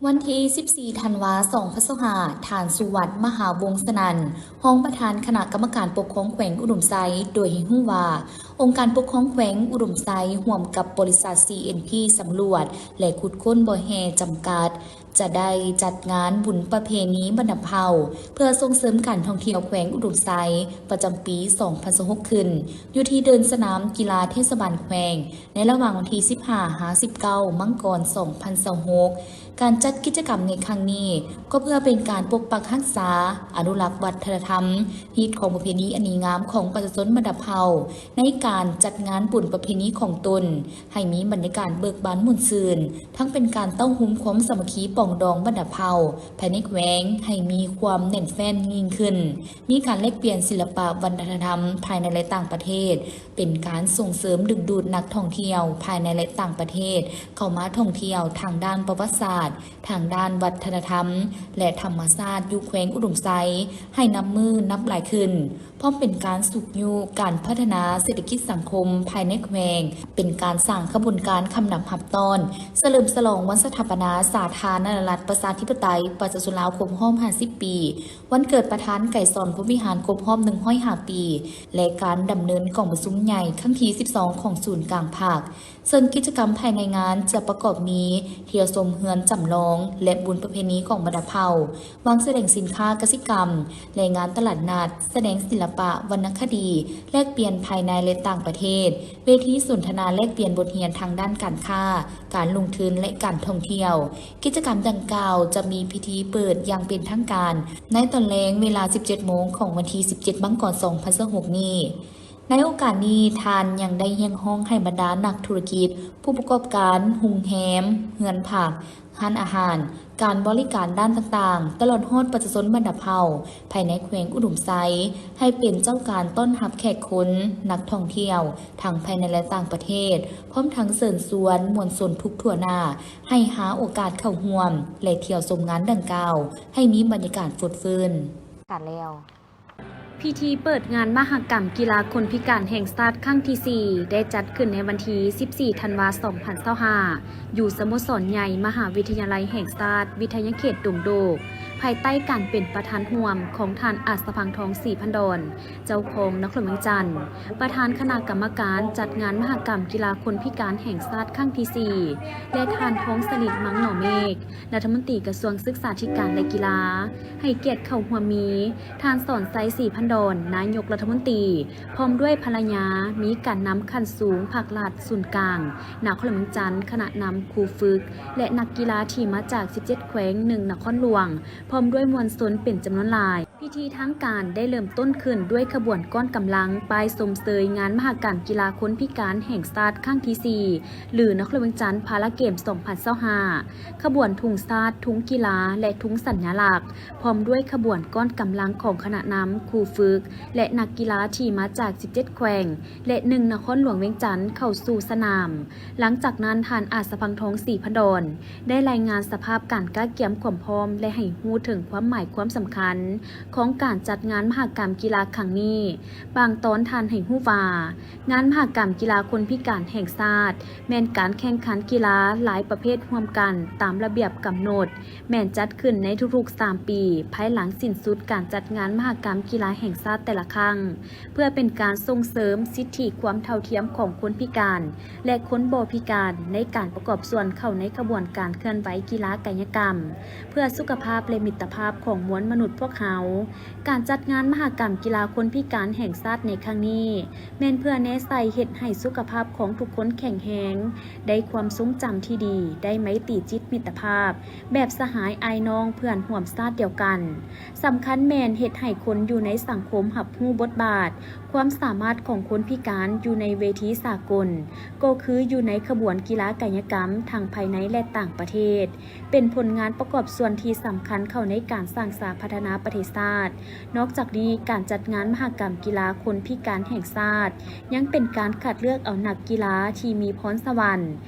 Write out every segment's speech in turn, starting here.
ວັນທີສິບສີ່ ທັນວາ ສອງພັນຊາວຫ້າ, ທ່ານ ສຸວັດ ມະຫາວົງສະນັນ ຮອງປະທານຄະນະກຳມະການປົກຄອງແຂວງອຸດົມໄຊ ໂດຍໃຫ້ຮູ້ວ່າ ອົງການປົກຄອງແຂວງອຸດົມໄຊ ຮ່ວມກັບບໍລິສັດ ຊີເອັນພີ ສຳຫຼວດ ແລະ ຂຸດຄົ້ນບໍ່ແຮ່ ຈຳກັດ ຈະໄດ້ຈັດງານບຸນປະເພນີບັນດາເຜົ່າ ເພື່ອສົ່ງເສີມການທ່ອງທ່ຽວແຂວງອຸດົມໄຊ ປະຈຳປີ ສອງພັນຊາວຫົກ ຂຶ້ນ ຢູ່ທີ່ເດີ່ນສະໜາມກິລາເທດສະບານແຂວງ ໃນລະຫວ່າງວັນທີສິບຫ້າ ຫາ ສິບເກົ້າ ມັງກອນ ສອງພັນຊາວຫົກ. ການຈັດກິດຈະກຳໃນຄັ້ງນີ້ ກໍເພື່ອເປັນການປົກປັກຮັກສາ, ອະນຸລັກວັດທະນະທຳ, ຮີດຄອງປະເພນີອັນດີງາມຂອງປະຊາຊົນບັນດາເຜົ່າ ໃນການຈັດງານບຸນປະເພນີຂອງຕົນ ໃຫ້ມີບັນຍາກາດເບີກບານມ່ວນຊື່ນ, ທັງເປັນການເຕົ້າໂຮມຄວາມສາມັກຄີປອງດອງບັນດາເຜົ່າພາຍໃນແຂວງໃຫ້ມີຄວາມແໜ້ນແຟ້ນຍິ່ງຂຶ້ນ, ມີການແລກປ່ຽນສິລະປະວັດທະນະທຳພາຍໃນ ແລະ ຕ່າງປະເທດ, ເປັນການສົ່ງເສີມດຶງດູດນັກທ່ອງທ່ຽວພາຍໃນ ແລະ ຕ່າງປະເທດ ເຂົ້າມາທ່ອງທ່ຽວທາງດ້ານປະຫວັດສາດ, ທາງດ້ານວັດທະນະທຳ ແລະ ທຳມະຊາດຢູ່ແຂວງອຸດົມໄຊ ໃຫ້ນັບມື້ນັບຫຼາຍຂຶ້ນ, ພ້ອມເປັນການຊຸກຍູ້ການພັດທະນາເສດຖະກິດສັງຄົມພາຍໃນແຂວງ, ເປັນການສ້າງຂະບວນການຄຳນັບຮັບຕ້ອນ ສະເຫຼີມສະຫຼອງວັນສະຖາປະນາສາທາລະນະລັດ ປະຊາທິປະໄຕ ປະຊາຊົນລາວ ຄົບຮອບ ຫ້າສິບ ປີ, ວັນເກີດປະທານໄກສອນ ພົມວິຫານ ຄົບຮອບ ໜຶ່ງຮ້ອຍຫ້າ ປີ ແລະ ການດຳເນີນກອງປະຊຸມໃຫຍ່ຄັ້ງທີສິບສອງ ຂອງສູນກາງພັກ. ເຊິ່ງກິດຈະກຳພາຍໃນງານຈະປະກອບມີ ທ່ຽວຊົມເຮືອນຈຳລອງ ແລະ ບຸນປະເພນີຂອງບັນດາເຜົ່າ, ວາງສະແດງສິນຄ້າກະສິກຳ ແລະ ງານຕະຫຼາດນັດ, ສະແດງສິລະປະ, ວັນນະຄະດີ, ແລກປ່ຽນພາຍໃນ ແລະ ຕ່າງປະເທດ, ເວທີສົນທະນາແລກປ່ຽນບົດຮຽນທາງດ້ານການຄ້າ, ການລົງທຶນ ແລະ ການທ່ອງທ່ຽວ. ກິດຈະກຳດັ່ງກ່າວຈະມີພິທີເປີດຢ່າງເປັນທາງການ ໃນຕອນແລງເວລາ ສິບເຈັດ ໂມງ ຂອງວັນທີ ສິບເຈັດ ມັງກອນ ສອງພັນຊາວຫົກ ນີ້. ໃນໂອກາດນີ້, ທ່ານຍັງໄດ້ຮຽກຮ້ອງໃຫ້ບັນດານັກທຸລະກິດ, ຜູ້ປະກອບການໂຮງແຮມ, ເຮືອນພັກ, ຮ້ານອາຫານ, ການບໍລິການດ້ານຕ່າງໆ, ຕະຫຼອດຮອດປະຊາຊົນບັນດາເຜົ່າພາຍໃນແຂວງອຸດົມໄຊ ໃຫ້ເປັນເຈົ້າການຕ້ອນຮັບແຂກຄົນ, ນັກທ່ອງທ່ຽວ ທັງພາຍໃນ ແລະ ຕ່າງປະເທດ, ພ້ອມທັງເຊີນຊວນມວນຊົນທຸກທົ່ວໜ້າ ໃຫ້ຫາໂອກາດເຂົ້າຮ່ວມ ແລະ ທ່ຽວຊົມງານດັ່ງກ່າວ ໃຫ້ມີບັນຍາກາດຟົດຟື້ນ. ການແລ້ວ. ພິທີເປີດງານມະຫະກຳກິລາຄົນພິການແຫ່ງຊາດຄັ້ງທີສີ່ ໄດ້ຈັດຂຶ້ນໃນວັນທີສິບສີ່ ທັນວາ ສອງພັນຊາວຫ້າ ຢູ່ສະໂມສອນໃຫຍ່ມະຫາວິທະຍາໄລແຫ່ງຊາດ ວິທະຍາເຂດດົງໂດກ ພາຍໃຕ້ການເປັນປະທານຮ່ວມຂອງທ່ານ ອາດສະພັງທອງ ສີພັນດອນ ເຈົ້າຄອງນະຄອນຫຼວງວຽງຈັນ, ປະທານຄະນະກຳມະການຈັດງານມະຫະກຳກິລາຄົນພິການແຫ່ງຊາດຄັ້ງທີສີ່ ແລະ ທ່ານ ທອງສະລິດ ມັງໜໍເມກ ລັດຖະມົນຕີກະຊວງສຶກສາທິການ ແລະ ກິລາ, ໃຫ້ກຽດເຂົ້າຮ່ວມມີ ທ່ານ ສອນໄຊ ສີພັນດອນ ນາຍົກລັດຖະມົນຕີ ພ້ອມດ້ວຍພັນລະຍາ, ມີການນຳຂັ້ນສູງພັກລັດສູນກາງ ນະຄອນຫຼວງວຽງຈັນ, ຄະນະນຳ, ຄູຝຶກ ແລະ ນັກກິລາທີ່ມາຈາກ ສິບເຈັດ ແຂວງ ໜຶ່ງ ນະຄອນຫຼວງ ພ້ອມດ້ວຍມວນຊົນເປັນຈຳນວນຫຼາຍ. ພິທີທາງການໄດ້ເລີ່ມຕົ້ນຂຶ້ນດ້ວຍຂະບວນກ້ອນກຳລັງປ້າຍຊົມເຊີຍງານມະຫະກຳກິລາຄົນພິການແຫ່ງຊາດຄັ້ງທີສີ່ ຫຼື ນະຄອນຫຼວງວຽງຈັນພາລາເກມ ສອງພັນຊາວຫ້າ, ຂະບວນທຸງຊາດ, ທຸງກິລາ ແລະ ທຸງສັນຍາລັກ, ພ້ອມດ້ວຍຂະບວນກ້ອນກຳລັງຂອງຄະນະນຳ, ຄູຝຶກ ແລະ ນັກກິລາທີ່ມາຈາກ ສິບເຈັດ ແຂວງ ແລະ ໜຶ່ງ ນະຄອນຫຼວງວຽງຈັນເຂົ້າສູ່ສະໜາມ. ຫຼັງຈາກນັ້ນ, ທ່ານ ອາດສະພັງທອງ ສີພັນດອນ ໄດ້ລາຍງານສະພາບການກະກຽມຄວາມພ້ອມ ແລະ ໃຫ້ຮູ້ເຖິງຄວາມໝາຍຄວາມສຳຄັນຂອງການຈັດງານມະຫະກຳກິລາຄັ້ງນີ້. ບາງຕອນທ່ານໃຫ້ຮູ້ວ່າ, ງານມະຫະກຳກິລາຄົນພິການແຫ່ງຊາດ ແມ່ນການແຂ່ງຂັນກິລາຫຼາຍປະເພດຮ່ວມກັນຕາມລະບຽບກຳນົດ, ແມ່ນຈັດຂຶ້ນໃນທຸກໆສາມປີ ພາຍຫຼັງສິ້ນສຸດການຈັດງານມະຫະກຳກິລາແຫ່ງຊາດແຕ່ລະຄັ້ງ. ເພື່ອເປັນການສົ່ງເສີມສິດທິຄວາມເທົ່າທຽມຂອງຄົນພິການ ແລະ ຄົນບໍ່ພິການ ໃນການປະກອບສ່ວນເຂົ້າໃນຂະບວນການເຄື່ອນໄຫວກິລາກາຍະກຳ ເພື່ອສຸຂະພາບ ແລະ ມິດຕະພາບຂອງມວນມະນຸດພວກເຮົາ. ການຈັດງານມະຫະກຳກິລາຄົນພິການແຫ່ງຊາດໃນຄັ້ງນີ້ ແມ່ນເພື່ອແນໃສ່ເຮັດໃຫ້ສຸຂະພາບຂອງທຸກຄົນແຂງແຮງ, ໄດ້ຄວາມຊົງຈຳທີ່ດີ, ໄດ້ໄມຕີຈິດມິດຕະພາບ ແບບສະຫາຍອ້າຍນ້ອງເພື່ອນຮ່ວມຊາດດຽວກັນ. ສຳຄັນແມ່ນເຮັດໃຫ້ຄົນຢູ່ໃນສັງຄົມຮັບຮູ້ບົດບາດ, ຄວາມສາມາດຂອງຄົນພິການຢູ່ໃນເວທີສາກົນ, ກໍຄືຢູ່ໃນຂະບວນກິລາກາຍະກຳທັງພາຍໃນ ແລະ ຕ່າງປະເທດ, ເປັນຜົນງານປະກອບສ່ວນທີ່ສຳຄັນ ໃນການສ້າງສາພັດທະນາປະເທດຊາດ. ນອກຈາກນີ້, ການຈັດງານມະຫະກຳກິລາຄົນພິການແຫ່ງຊາດ ຍັງເປັນການຄັດເລືອກເອົານັກກິລາທີ່ມີພອນສະຫວັນ,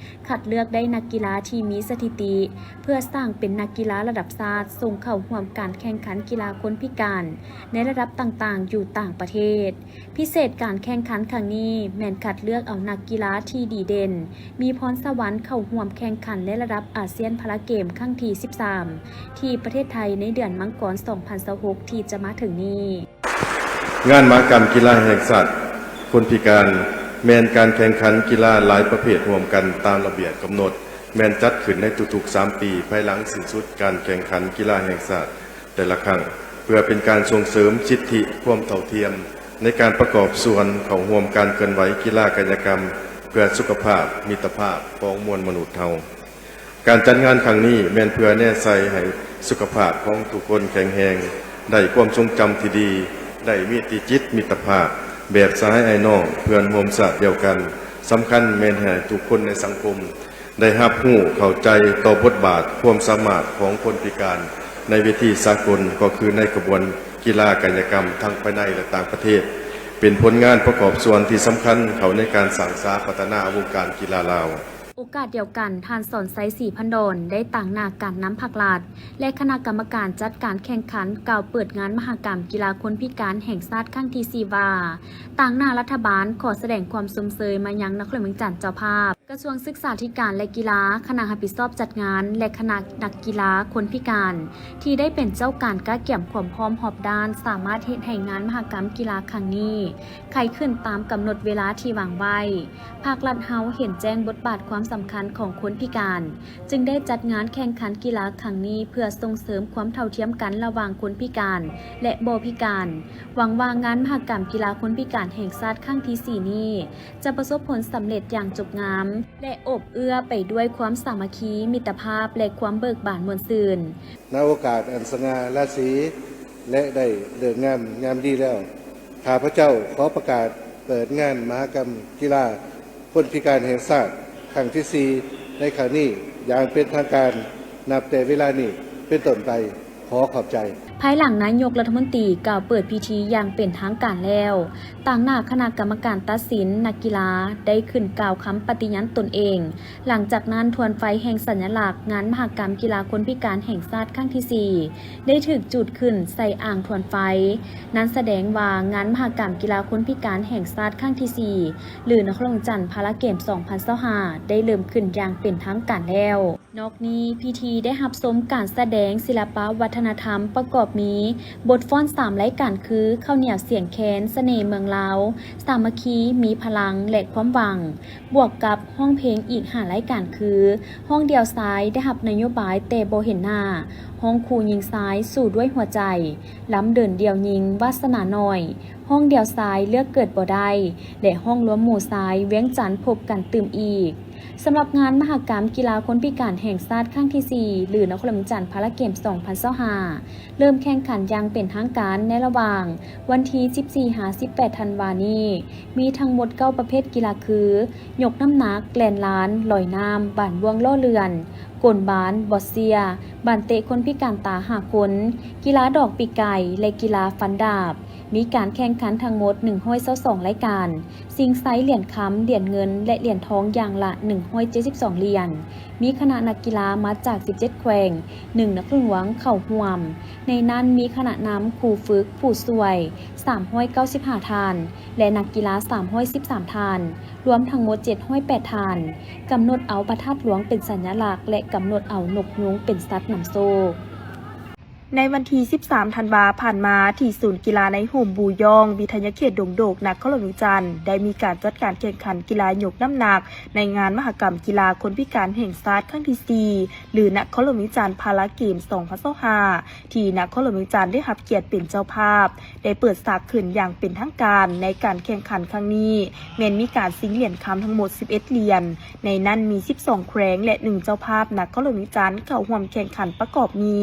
ຄັດເລືອກໄດ້ນັກກິລາທີ່ມີສະຖິຕິ ເພື່ອສ້າງເປັນນັກກິລາລະດັບຊາດ ສົ່ງເຂົ້າຮ່ວມການແຂ່ງຂັນກິລາຄົນພິການໃນລະດັບຕ່າງໆຢູ່ຕ່າງປະເທດ. ພິເສດການແຂ່ງຂັນຄັ້ງນີ້ແມ່ນຄັດເລືອກເອົານັກກິລາທີ່ດີເດັ່ນ, ມີພອນສະຫວັນເຂົ້າຮ່ວມແຂ່ງຂັນໃນລະດັບອາຊຽນພາລາເກມຄັ້ງທີສິບສາມ ທີ່ປະເທດໄທໃນເດືອນມັງກອນ ສອງພັນຊາວຫົກ ທີ່ຈະມາເຖິງນີ້. ງານມະຫະກຳກິລາແຫ່ງຊາດຄົນພິການ ແມ່ນການແຂ່ງຂັນກິລາຫຼາຍປະເພດຮ່ວມກັນຕາມລະບຽບກຳນົດ, ແມ່ນຈັດຂຶ້ນໃນທຸກໆສາມປີ ພາຍຫຼັງສິ້ນສຸດການແຂ່ງຂັນກິລາແຫ່ງຊາດ ແຕ່ລະຄັ້ງ ເພື່ອເປັນການສົ່ງເສີມສິດທິຄວາມເທົ່າທຽມ ໃນການປະກອບສ່ວນເຂົ້າຮ່ວມການເຄື່ອນໄຫວກິລາກາຍະກຳ ເພື່ອສຸຂະພາບມິດຕະພາບຂອງມວນມະນຸດເຮົາ. ການຈັດງານຄັ້ງນີ້ແມ່ນເພື່ອແນໃສ່ໃຫ້ສຸຂະພາບຂອງທຸກຄົນແຂງແຮງ, ໄດ້ຄວາມຊົງຈຳທີ່ດີ, ໄດ້ມີຕິຈິດມິດຕະພາບແບບສະຫາຍອ້າຍນ້ອງ ເພື່ອນຮ່ວມຊາດດຽວກັນ. ສຳຄັນແມ່ນໃຫ້ທຸກຄົນໃນສັງຄົມ ໄດ້ຮັບຮູ້ເຂົ້າໃຈຕໍ່ບົດບາດຄວາມສາມາດຂອງຄົນພິການໃນເວທີສາກົນ, ກໍຄືໃນຂະບວນກິລາກາຍະກຳທັງພາຍໃນ ແລະ ຕ່າງປະເທດ, ເປັນຜົນງານປະກອບສ່ວນທີ່ສຳຄັນເຂົ້າໃນການສ້າງສາພັດທະນາວົງການກິລາລາວ. ໂອກາດດຽວກັນ, ທ່ານ ສອນໄຊ ສີພັນດອນ ໄດ້ຕາງໜ້າການນຳພັກລັດ ແລະ ຄະນະກຳມະການຈັດການແຂ່ງຂັນ ກ່າວເປີດງານມະຫະກຳກິລາຄົນພິການແຫ່ງຊາດຄັ້ງທີສີ່ ວ່າ, ຕາງໜ້າລັດຖະບານຂໍສະແດງຄວາມຊົມເຊີຍມາຍັງນະຄອນຫຼວງວຽງຈັນເຈົ້າພາບ, ກະຊວງສຶກສາທິການ ແລະ ກິລາ, ຄະນະຮັບຜິດຊອບຈັດງານ ແລະ ຄະນະນັກກິລາຄົນພິການ ທີ່ໄດ້ເປັນເຈົ້າການກະກຽມຄວາມພ້ອມຮອບດ້ານ, ສາມາດເຮັດໃຫ້ງານມະຫະກຳກິລາຄັ້ງນີ້ໄຂຂຶ້ນຕາມກຳນົດເວລາທີ່ວາງໄວ້. ພາກລັດເຮົາເຫັນແຈ້ງບົດບາດຄວາມສຳຄັນຂອງຄົນພິການ, ຈຶ່ງໄດ້ຈັດງານແຂ່ງຂັນກິລາຄັ້ງນີ້ ເພື່ອສົ່ງເສີມຄວາມເທົ່າທຽມກັນລະຫວ່າງຄົນພິການ ແລະ ບໍ່ພິການ. ຫວັງວ່າງານມະຫະກຳກິລາຄົນພິການແຫ່ງຊາດຄັ້ງທີສີ່ນີ້ ຈະປະສົບຜົນສຳເລັດຢ່າງຈົບງາມ ແລະ ໂອບເອື້ອໄປດ້ວຍຄວາມສາມັກຄີ, ມິດຕະພາບ ແລະ ຄວາມເບີກບານມ່ວນຊື່ນ. ນະໂອກາດອັນສະຫງ່າລາສີ ແລະ ໄດ້ເລີກງາມຍາມດີແລ້ວ, ຂ້າພະເຈົ້າຂໍປະກາດເປີດງານມະຫະກຳກິລາຄົນພິການແຫ່ງຊາດຄັ້ງທີສີ່ ໃນຄັ້ງນີ້ຢ່າງເປັນທາງການ ນັບແຕ່ເວລານີ້ເປັນຕົ້ນໄປ. ຂໍຂອບໃຈ. ພາຍຫຼັງນາຍົກລັດຖະມົນຕີກ່າວເປີດພິທີຢ່າງເປັນທາງການແລ້ວ, ຕາງໜ້າຄະນະກຳມະການຕັດສິນ, ນັກກິລາໄດ້ຂຶ້ນກ່າວຄຳປະຕິຍານຕົນເອງ. ຫຼັງຈາກນັ້ນ, ທວນໄຟແຫ່ງສັນຍະລັກງານມະຫະກຳກິລາຄົນພິການແຫ່ງຊາດຄັ້ງທີສີ່ ໄດ້ຖືກຈູດຂຶ້ນໃສ່ອ່າງທວນໄຟ. ນັ້ນສະແດງວ່າງານມະຫະກຳກິລາຄົນພິການແຫ່ງຊາດຄັ້ງທີສີ່ ຫຼື ນະຄອນຫຼວງວຽງຈັນພາລາເກມ ສອງພັນຊາວຫ້າ ໄດ້ເລີ່ມຂຶ້ນຢ່າງເປັນທາງການແລ້ວ. ນອກນີ້, ພິທີໄດ້ຮັບຊົມການສະແດງສິລະປະວັດທະນະທຳ ປະກອບມີບົດຟ້ອນສາມລາຍການຄື ເຂົ້າໜຽວສຽງແຄນ, ສະເໜ່ເມືອງລາວ, ສາມັກຄີມີພະລັງ ແລະ ຄວາມຫວັງ, ບວກກັບຮ້ອງເພງອີກຫ້າລາຍການຄື ຮ້ອງດ່ຽວຊາຍໄດ້ຮັບນະໂຍບາຍແຕ່ບໍ່ເຫັນໜ້າ, ຮ້ອງຄູ່ຍິງຊາຍສູ້ດ້ວຍຫົວໃຈ, ລຳເດີນດ່ຽວຍິງວາສະໜາໜ້ອຍ, ຮ້ອງດ່ຽວຊາຍເລືອກເກີດບໍ່ໄດ້ ແລະ ຮ້ອງລວມໝູ່ຊາຍວຽງຈັນພົບກັນຕື່ມອີກ. ສຳລັບງານມະຫະກຳກິລາຄົນພິການແຫ່ງຊາດຄັ້ງທີສີ່ ຫຼື ນະຄອນຫຼວງວຽງຈັນພາລາເກມ ສອງພັນຊາວຫ້າ ເລີ່ມແຂ່ງຂັນຢ່າງເປັນທາງການໃນລະຫວ່າງວັນທີສິບສີ່ຫາສິບແປດທັນວານີ້ ມີທັງໝົດເກົ້າປະເພດກິລາຄື ຍົກນ້ຳໜັກ, ແລ່ນລານ, ລອຍນ້ຳ, ບານບ່ວງລໍ້ເລື່ອນ, ກົນບານ, ບອດເຊຍ, ບານເຕະຄົນພິການຕາຫ້າຄົນ, ກິລາດອກປີກໄກ່ ແລະ ກິລາຟັນດາບ. ມີການແຂ່ງຂັນທັງໝົດໜຶ່ງຮ້ອຍຊາວສອງລາຍການ, ຊິງໄຊຫຼຽນຄຳ, ຫຼຽນເງິນ ແລະ ຫຼຽນທອງຢ່າງລະໜຶ່ງຮ້ອຍເຈັດສິບສອງຫຼຽນ. ມີຄະນະນັກກິລາມາຈາກສິບເຈັດແຂວງ, ໜຶ່ງນະຄອນຫຼວງເຂົ້າຮ່ວມ. ໃນນັ້ນມີຄະນະນຳ, ຄູຝຶກ, ຜູ້ຊ່ວຍ ສາມຮ້ອຍເກົ້າສິບຫ້າທ່ານ ແລະ ນັກກິລາ ສາມຮ້ອຍສິບສາມທ່ານ, ລວມທັງໝົດ ເຈັດຮ້ອຍແປດທ່ານ. ກຳນົດເອົາພະທາດຫຼວງເປັນສັນຍະລັກ ແລະ ກຳນົດເອົານົກຍູງເປັນສັດນຳໂຊກ. ໃນວັນທີສິບສາມທັນວາຜ່ານມາ, ທີ່ສູນກິລາໃນຮົ່ມບູຢອງ, ວິທະຍາເຂດດົງໂດກ, ນະຄອນຫຼວງວຽງຈັນ ໄດ້ມີການຈັດການແຂ່ງຂັນກິລາຍົກນ້ຳໜັກ ໃນງານມະຫະກຳກິລາຄົນພິການແຫ່ງຊາດຄັ້ງທີສີ່ ຫຼື ນະຄອນຫຼວງວຽງຈັນພາລາເກມ ສອງພັນຊາວຫ້າ ທີ່ນະຄອນຫຼວງວຽງຈັນໄດ້ຮັບກຽດເປັນເຈົ້າພາບ, ໄດ້ເປີດສາກຂຶ້ນຢ່າງເປັນທາງການ. ໃນການແຂ່ງຂັນຄັ້ງນີ້ ແມ່ນມີການຊິງຫຼຽນຄຳທັງໝົດສິບເອັດຫຼຽນ, ໃນນັ້ນມີສິບສອງແຂວງ ແລະ ໜຶ່ງເຈົ້າພາບນະຄອນຫຼວງວຽງຈັນເຂົ້າຮ່ວມແຂ່ງຂັນ ປະກອບມີ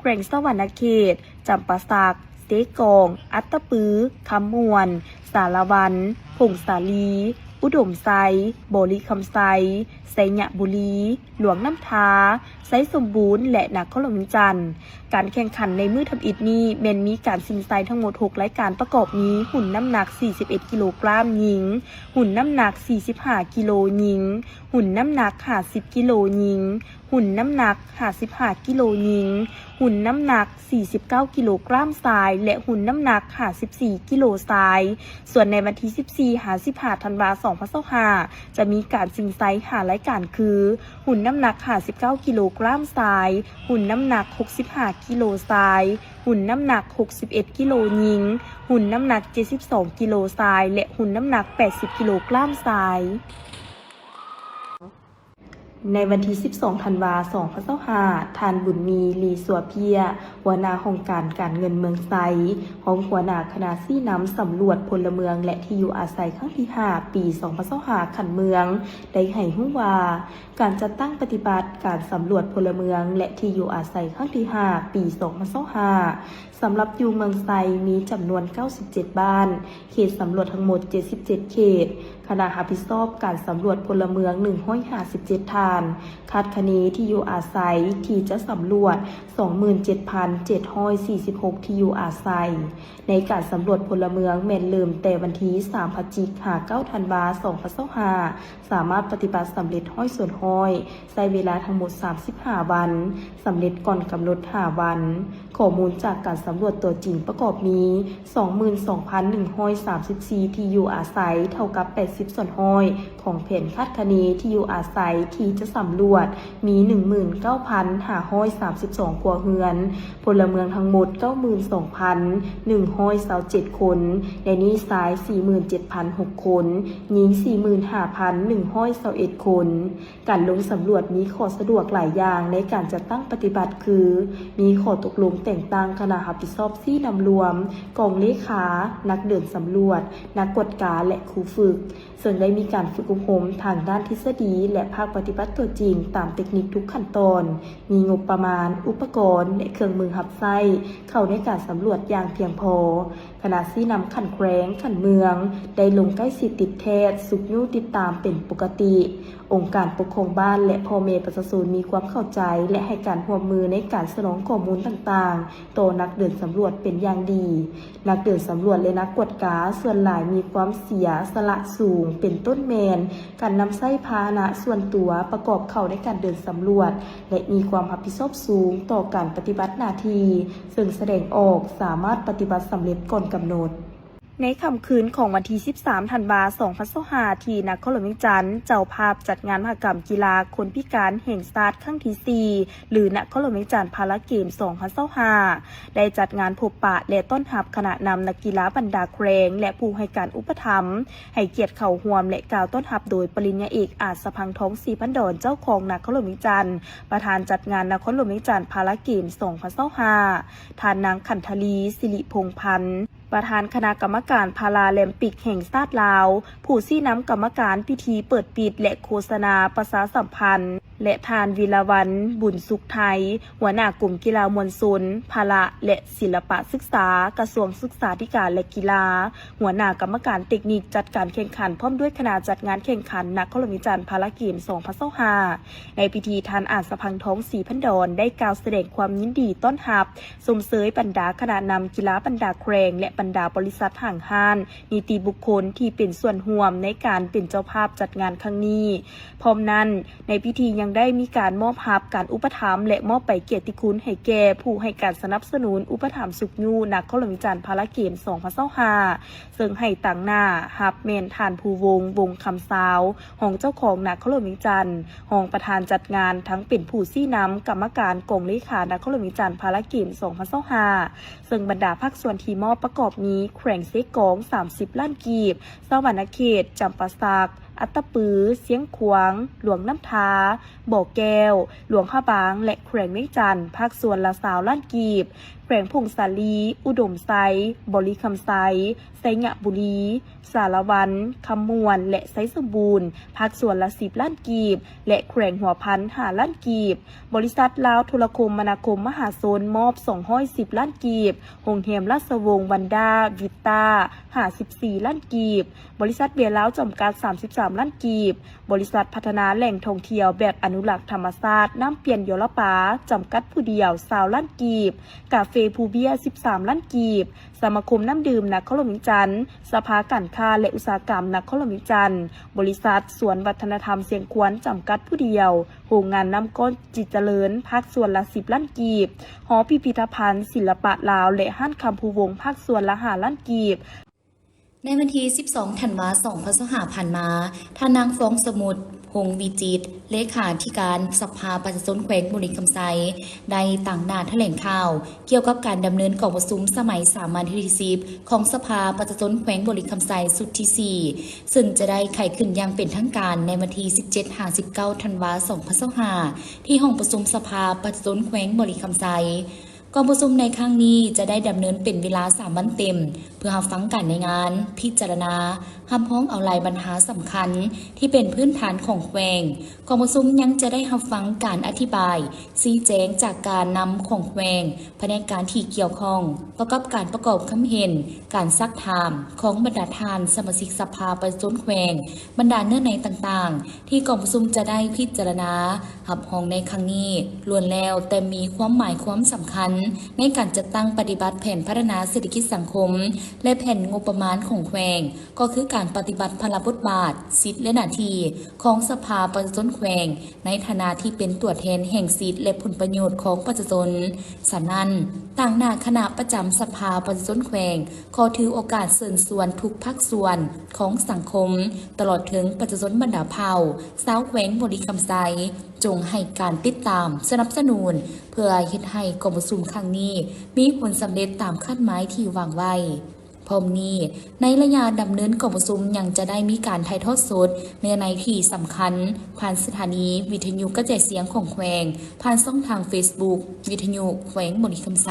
ແຂວງສະຫວັນນະເຂດ, ຈຳປາສັກ, ເຊກອງ, ອັດຕະປື, ຄຳມ່ວນ, ສາລະວັນ, ຜົ້ງສາລີ, ອຸດົມໄຊ, ບໍລິຄຳໄຊ, ໄຊຍະບູລີ, ຫຼວງນ້ຳທາ, ໄຊສົມບູນ ແລະ ນະຄອນຫຼວງວຽງຈັນ. ການແຂ່ງຂັນໃນມື້ທຳອິດນີ້ແມ່ນມີການຊິງໄຊທັງໝົດຫົກລາຍການ ປະກອບມີ ຮຸ່ນນ້ຳໜັກສີ່ສິບເອັດກິໂລກຣາມຍິງ, ຮຸ່ນນ້ຳໜັກສີ່ສິບຫ້າກິໂລຍິງ, ຮຸ່ນນ້ຳໜັກຫ້າສິບກິໂລຍິງ, ຮຸ່ນນ້ຳໜັກຫ້າສິບຫ້າກິໂລຍິງ, ຮຸ່ນນ້ຳໜັກສີ່ສິບເກົ້າກິໂລກຣາມຊາຍ ແລະ ຮຸ່ນນ້ຳໜັກຫ້າສິບສີ່ກິໂລຊາຍ. ສ່ວນໃນວັນທີສິບສີ່ຫາສິບຫ້າທັນວາສອງພັນຊາວຫ້າ ຈະມີການຊິງໄຊຫ້າລາຍການຄື ຮຸ່ນນ້ຳໜັກຫ້າສິບເກົ້າກິໂລກຣາມຊາຍ, ຮຸ່ນນ້ຳໜັກຫົກສິບຫ້າກິໂລຊາຍ, ຮຸ່ນນ້ຳໜັກຫົກສິບເອັດກິໂລຍິງ, ຮຸ່ນນ້ຳໜັກເຈັດສິບສອງກິໂລຊາຍ ແລະ ຮຸ່ນນ້ຳໜັກແປດສິບກິໂລກຣາມຊາຍ. ໃນວັນທີສິບສອງທັນວາສອງພັນຊາວຫ້າ ທ່ານ ບຸນມີ ລີສັວເພຍ ຫົວໜ້າຫ້ອງການການເງິນເມືອງໄຊ, ຮອງຫົວໜ້າຄະນະຊີ້ນຳສຳຫຼວດພົນລະເມືອງ ແລະ ທີ່ຢູ່ອາໄສຄັ້ງທີຫ້າ ປີສອງພັນຊາວຫ້າ ຂັ້ນເມືອງ ໄດ້ໃຫ້ຮູ້ວ່າ ການຈັດຕັ້ງປະຕິບັດການສຳຫຼວດພົນລະເມືອງ ແລະ ທີ່ຢູ່ອາໄສຄັ້ງທີຫ້າ ປີສອງພັນຊາວຫ້າ ສຳລັບຢູ່ເມືອງໄຊມີຈຳນວນເກົ້າສິບເຈັດບ້ານ, ເຂດສຳຫຼວດທັງໝົດເຈັດສິບເຈັດເຂດ, ຄະນະຮັບຜິດຊອບການສຳຫຼວດພົນລະເມືອງໜຶ່ງຮ້ອຍຫ້າສິບເຈັດທ່ານ, ຄາດຄະເນທີ່ຢູ່ອາໄສທີ່ຈະສຳຫຼວດສອງໝື່ນເຈັດພັນເຈັດຮ້ອຍສີ່ສິບຫົກທີ່ຢູ່ອາໄສ. ໃນການສຳຫຼວດພົນລະເມືອງແມ່ນເລີ່ມແຕ່ວັນທີສາມພະຈິກ ຫາ ເກົ້າທັນວາ ສອງພັນຊາວຫ້າ ສາມາດປະຕິບັດສຳເລັດຮ້ອຍສ່ວນຮ້ອຍ, ໃຊ້ເວລາທັງໝົດສາມສິບຫ້າວັນ, ສຳເລັດກ່ອນກຳນົດຫ້າວັນ. ຂໍ້ມູນຈາກການສຳຫຼວດຕົວຈິງປະກອບມີ ສອງໝື່ນສອງພັນໜຶ່ງຮ້ອຍສາມສິບສີ່ທີ່ຢູ່ອາໄສ ເທົ່າກັບແປດສິບສ່ວນຮ້ອຍຂອງແຜນຄາດຄະເນທີ່ຢູ່ອາໄສທີ່ຈະສຳຫຼວດ ມີໜຶ່ງໝື່ນເກົ້າພັນຫ້າຮ້ອຍສາມສິບສອງຄົວເຮືອນ, ພົນລະເມືອງທັງໝົດເກົ້າໝື່ນສອງພັນໜຶ່ງຮ້ອຍຊາວເຈັດຄົນ, ໃນນີ້ຊາຍສີ່ໝື່ນເຈັດພັນຫົກຄົນ, ຍິງສີ່ໝື່ນຫ້າພັນໜຶ່ງຮ້ອຍຊາວເອັດຄົນ. ການລົງສຳຫຼວດມີຂໍ້ສະດວກຫຼາຍຢ່າງໃນການຈັດຕັ້ງປະຕິບັດ ຄື ມີຂໍ້ຕົກລົງແຕ່ງຕັ້ງຄະນະຮັບຜິດຊອບຊີ້ນຳລວມ, ກອງເລຂາ, ນັກເດີນສຳຫຼວດ, ນັກກວດກາ ແລະ ຄູຝຶກ, ເຊິ່ງໄດ້ມີການຝຶກອົບຮົມທາງດ້ານທິດສະດີ ແລະ ພາກປະຕິບັດຕົວຈິງຕາມເຕັກນິກທຸກຂັ້ນຕອນ, ມີງົບປະມານ, ອຸປະກອນ ແລະ ເຄື່ອງມືຮັບໃຊ້ເຂົ້າໃນການສຳຫຼວດຢ່າງພຽງພໍ. ຄະນະຊີ້ນຳຂັ້ນແຂວງ, ຂັ້ນເມືອງ ໄດ້ລົງໃກ້ຊິດຕິດແທດ, ຊຸກຍູ້ຕິດຕາມເປັນປົກກະຕິ. ອົງການປົກຄອງບ້ານ ແລະ ພໍ່ແມ່ປະຊາຊົນມີຄວາມເຂົ້າໃຈ ແລະ ໃຫ້ການຮ່ວມມືໃນການສະໜອງຂໍ້ມູນຕ່າງໆ ຕໍ່ນັກເດີນສຳຫຼວດເປັນຢ່າງດີ. ນັກເດີນສຳຫຼວດ ແລະ ນັກກວດກາສ່ວນຫຼາຍມີຄວາມເສຍສະຫຼະສູງ, ເປັນຕົ້ນແມ່ນການນຳໃຊ້ພາຫະນະສ່ວນຕົວປະກອບເຂົ້າໃນການເດີນສຳຫຼວດ ແລະ ມີຄວາມຮັບຜິດຊອບສູງຕໍ່ການປະຕິບັດໜ້າທີ່, ເຊິ່ງສະແດງອອກສາມາດປະຕິບັດສຳເລັດກ່ອນກຳນົດ. ໃນຄ່ຳຄືນຂອງວັນທີສິບສາມທັນວາສອງພັນຊາວຫ້າ ທີ່ນະຄອນຫຼວງວຽງຈັນ ເຈົ້າພາບຈັດງານມະຫະກຳກິລາຄົນພິການແຫ່ງຊາດຄັ້ງທີສີ່ ຫຼື ນະຄອນຫຼວງວຽງຈັນພາລາເກມສອງພັນຊາວຫ້າ ໄດ້ຈັດງານພົບປະ ແລະ ຕ້ອນຮັບຄະນະນຳນັກກິລາບັນດາແຂວງ ແລະ ຜູ້ໃຫ້ການອຸປະຖຳ ໃຫ້ກຽດເຂົ້າຮ່ວມ ແລະ ກ່າວຕ້ອນຮັບໂດຍປະລິນຍາເອກ ອາດສະພັງທອງ ສີພັນດອນ ເຈົ້າຄອງນະຄອນຫຼວງວຽງຈັນ, ປະທານຈັດງານນະຄອນຫຼວງວຽງຈັນພາລາເກມສອງພັນຊາວຫ້າ, ທ່ານນາງ ຂັນທະລີ ສິລິພົງພັນ ປະທານຄະນະກຳມະການພາລາແລມປິກແຫ່ງຊາດລາວ, ຜູ້ຊີ້ນຳກຳມະການພິທີເປີດປິດ ແລະ ໂຄສະນາປະຊາສຳພັນ ແລະ ທ່ານ ວິລະວັນ ບຸນສຸກໄທ ຫົວໜ້າກົມກິລາມວນຊົນ, ພະລະ ແລະ ສິລະປະສຶກສາ, ກະຊວງສຶກສາທິການ ແລະ ກິລາ, ຫົວໜ້າກຳມະການເຕັກນິກຈັດການແຂ່ງຂັນ ພ້ອມດ້ວຍຄະນະຈັດງານແຂ່ງຂັນນະຄອນຫຼວງວຽງຈັນພາລາເກມສອງພັນຊາວຫ້າ. ໃນພິທີ ທ່ານ ອາດສະພັງທອງ ສີພັນດອນ ໄດ້ກ່າວສະແດງຄວາມຍິນດີຕ້ອນຮັບ ຊົມເຊີຍບັນດາຄະນະນຳກິລາບັນດາແຂວງ ແລະ ບັນດາບໍລິສັດຫ້າງຮ້ານ ນິຕິບຸກຄົນທີ່ເປັນສ່ວນຮ່ວມໃນການເປັນເຈົ້າພາບຈັດງານຄັ້ງນີ້. ພ້ອມນັ້ນ, ໃນພິທີຍັງໄດ້ມີການມອບຮັບການອຸປະຖຳ ແລະ ມອບໃບກຽດຕິຄຸນໃຫ້ແກ່ຜູ້ໃຫ້ການສະໜັບສະໜູນອຸປະຖຳຊຸກຍູ້ນະຄອນຫຼວງວຽງຈັນພາລາເກມສອງພັນຊາວຫ້າ ເຊິ່ງໃຫ້ຕາງໜ້າຮັບແມ່ນທ່ານ ພູວົງ ວົງຄຳຊາວ ຮອງເຈົ້າຄອງນະຄອນຫຼວງວຽງຈັນ, ຮອງປະທານຈັດງານ, ທັງເປັນຜູ້ຊີ້ນຳກຳມະການກອງເລຂານະຄອນຫຼວງວຽງຈັນພາລາເກມສອງພັນຊາວຫ້າ ເຊິ່ງບັນດາພາກສ່ວນທີ່ມອບປະກອບມີ ແຂວງເຊກອງ ສາມສິບລ້ານກີບ, ສະຫວັນນະເຂດ, ຈຳປາສັກ, ອັດຕະປື, ຊຽງຂວາງ, ຫຼວງນ້ຳທາ, ບໍ່ແກ້ວ, ຫຼວງພະບາງ ແລະ ແຂວງວຽງຈັນ ພາກສ່ວນລະຊາວລ້ານກີບ, ແຂວງຜົ້ງສາລີ, ອຸດົມໄຊ, ບໍລິຄຳໄຊ, ໄຊຍະບູລີ, ສາລະວັນ, ຄຳມ່ວນ ແລະ ໄຊສົມບູນ ພາກສ່ວນລະສິບລ້ານກີບ ແລະ ແຂວງຫົວພັນ ຫ້າລ້ານກີບ. ບໍລິສັດລາວໂທລະຄົມມະນາຄົມມະຫາຊົນ ມອບສອງຮ້ອຍສິບລ້ານກີບ, ໂຮງແຮມລາຊະວົງວັນດາ ວິດຕາ ຫ້າສິບສີ່ລ້ານກີບ, ບໍລິສັດເບຍລາວຈຳກັດ ສາມສິບສາມລ້ານກີບ, ບໍລິສັດພັດທະນາແຫຼ່ງທ່ອງທ່ຽວແບບອະນຸລັກທຳມະຊາດນ້ຳປຽນຢໍລະປາ ຈຳກັດຜູ້ດຽວ ຊາວລ້ານກີບ, ກາເຟພູເບຍ ສິບສາມລ້ານກີບ, ສະມາຄົມນ້ຳດື່ມນະຄອນຫຼວງວຽງຈັນ, ສະພາການຄ້າ ແລະ ອຸດສາຫະກຳນະຄອນຫຼວງວຽງຈັນ, ບໍລິສັດສວນວັດທະນະທຳຊຽງຂວານ ຈຳກັດຜູ້ດຽວ, ໂຮງງານນ້ຳກ້ອນຈິດຈະເລີນ ພາກສ່ວນລະສິບລ້ານກີບ, ຫໍພິພິທະພັນສິລະປະລາວ ແລະ ຮ້ານຄຳພູວົງ ພາກສ່ວນລະຫ້າລ້ານກີບ. ໃນວັນທີສິບສອງ ທັນວາ ສອງພັນຊາວຫ້າ ຜ່ານມາ, ທ່ານນາງ ຟອງສະໝຸດ ພົງວິຈິດ ເລຂາທິການສະພາປະຊາຊົນແຂວງບໍລິຄຳໄຊ ໄດ້ຕາງໜ້າຖະແຫຼງຂ່າວກ່ຽວກັບການດຳເນີນກອງປະຊຸມສະໄໝສາມັນເທື່ອທີສິບ ຂອງສະພາປະຊາຊົນແຂວງບໍລິຄຳໄຊຊຸດທີສີ່ ເຊິ່ງຈະໄດ້ໄຂຂຶ້ນຢ່າງເປັນທາງການໃນວັນທີສິບເຈັດຫາສິບເກົ້າ ທັນວາ ສອງພັນຊາວຫ້າ ທີ່ຫ້ອງປະຊຸມສະພາປະຊາຊົນແຂວງບໍລິຄຳໄຊ. ກອງປະຊຸມໃນຄັ້ງນີ້ຈະໄດ້ດຳເນີນເປັນເວລາສາມວັນເຕັມ ເພື່ອຮັບຟັງການລາຍງານ, ພິຈາລະນາ, ຮັບຮອງເອົາລາຍບັນຫາສຳຄັນທີ່ເປັນພື້ນຖານຂອງແຂວງ. ກອງປະຊຸມຍັງຈະໄດ້ຮັບຟັງການອະທິບາຍ, ຊີ້ແຈງຈາກການນຳຂອງແຂວງ, ພະແນກການທີ່ກ່ຽວຂ້ອງ, ປະກອບການປະກອບຄຳເຫັນ, ການຊັກຖາມຂອງບັນດາທ່ານສະມາຊິກສະພາປະຊາຊົນແຂວງ, ບັນດາເນື້ອໃນຕ່າງໆ ທີ່ກອງປະຊຸມຈະໄດ້ພິຈາລະນາ ຮັບຮອງໃນຄັ້ງນີ້ ລ້ວນແລ້ວແຕ່ມີຄວາມໝາຍຄວາມສຳຄັນໃນການຈັດຕັ້ງປະຕິບັດແຜນພັດທະນາເສດຖະກິດສັງຄົມ ແລະ ແຜນງົບປະມານຂອງແຂວງ, ກໍຄືການປະຕິບັດພາລະບົດບາດ, ສິດ ແລະ ໜ້າທີ່ຂອງສະພາປະຊາຊົນແຂວງ ໃນຖານະທີ່ເປັນຕົວແທນແຫ່ງສິດ ແລະ ຜົນປະໂຫຍດຂອງປະຊາຊົນ. ສະນັ້ນ, ຕາງໜ້າຄະນະປະຈຳສະພາປະຊາຊົນແຂວງ ຂໍຖືໂອກາດເຊີນຊວນທຸກພາກສ່ວນຂອງສັງຄົມ, ຕະຫຼອດເຖິງປະຊາຊົນບັນດາເຜົ່າ, ຊາວແຂວງບໍລິຄຳໄຊ ຈົ່ງໃຫ້ການຕິດຕາມສະໜັບສະໜູນ ເພື່ອເຮັດໃຫ້ກອງປະຊຸມຄັ້ງນີ້ມີຜົນສຳເລັດຕາມຄາດໝາຍທີ່ວາງໄວ້. ພ້ອມນີ້, ໃນໄລຍະດຳເນີນກອງປະຊຸມຍັງຈະໄດ້ມີການຖ່າຍທອດສົດເນື້ອໃນທີ່ສຳຄັນ ຜ່ານສະຖານີວິທະຍຸກະຈາຍສຽງຂອງແຂວງ, ຜ່ານຊ່ອງທາງເຟສບຸກ ວິທະຍຸແຂວງບໍລິຄຳໄຊ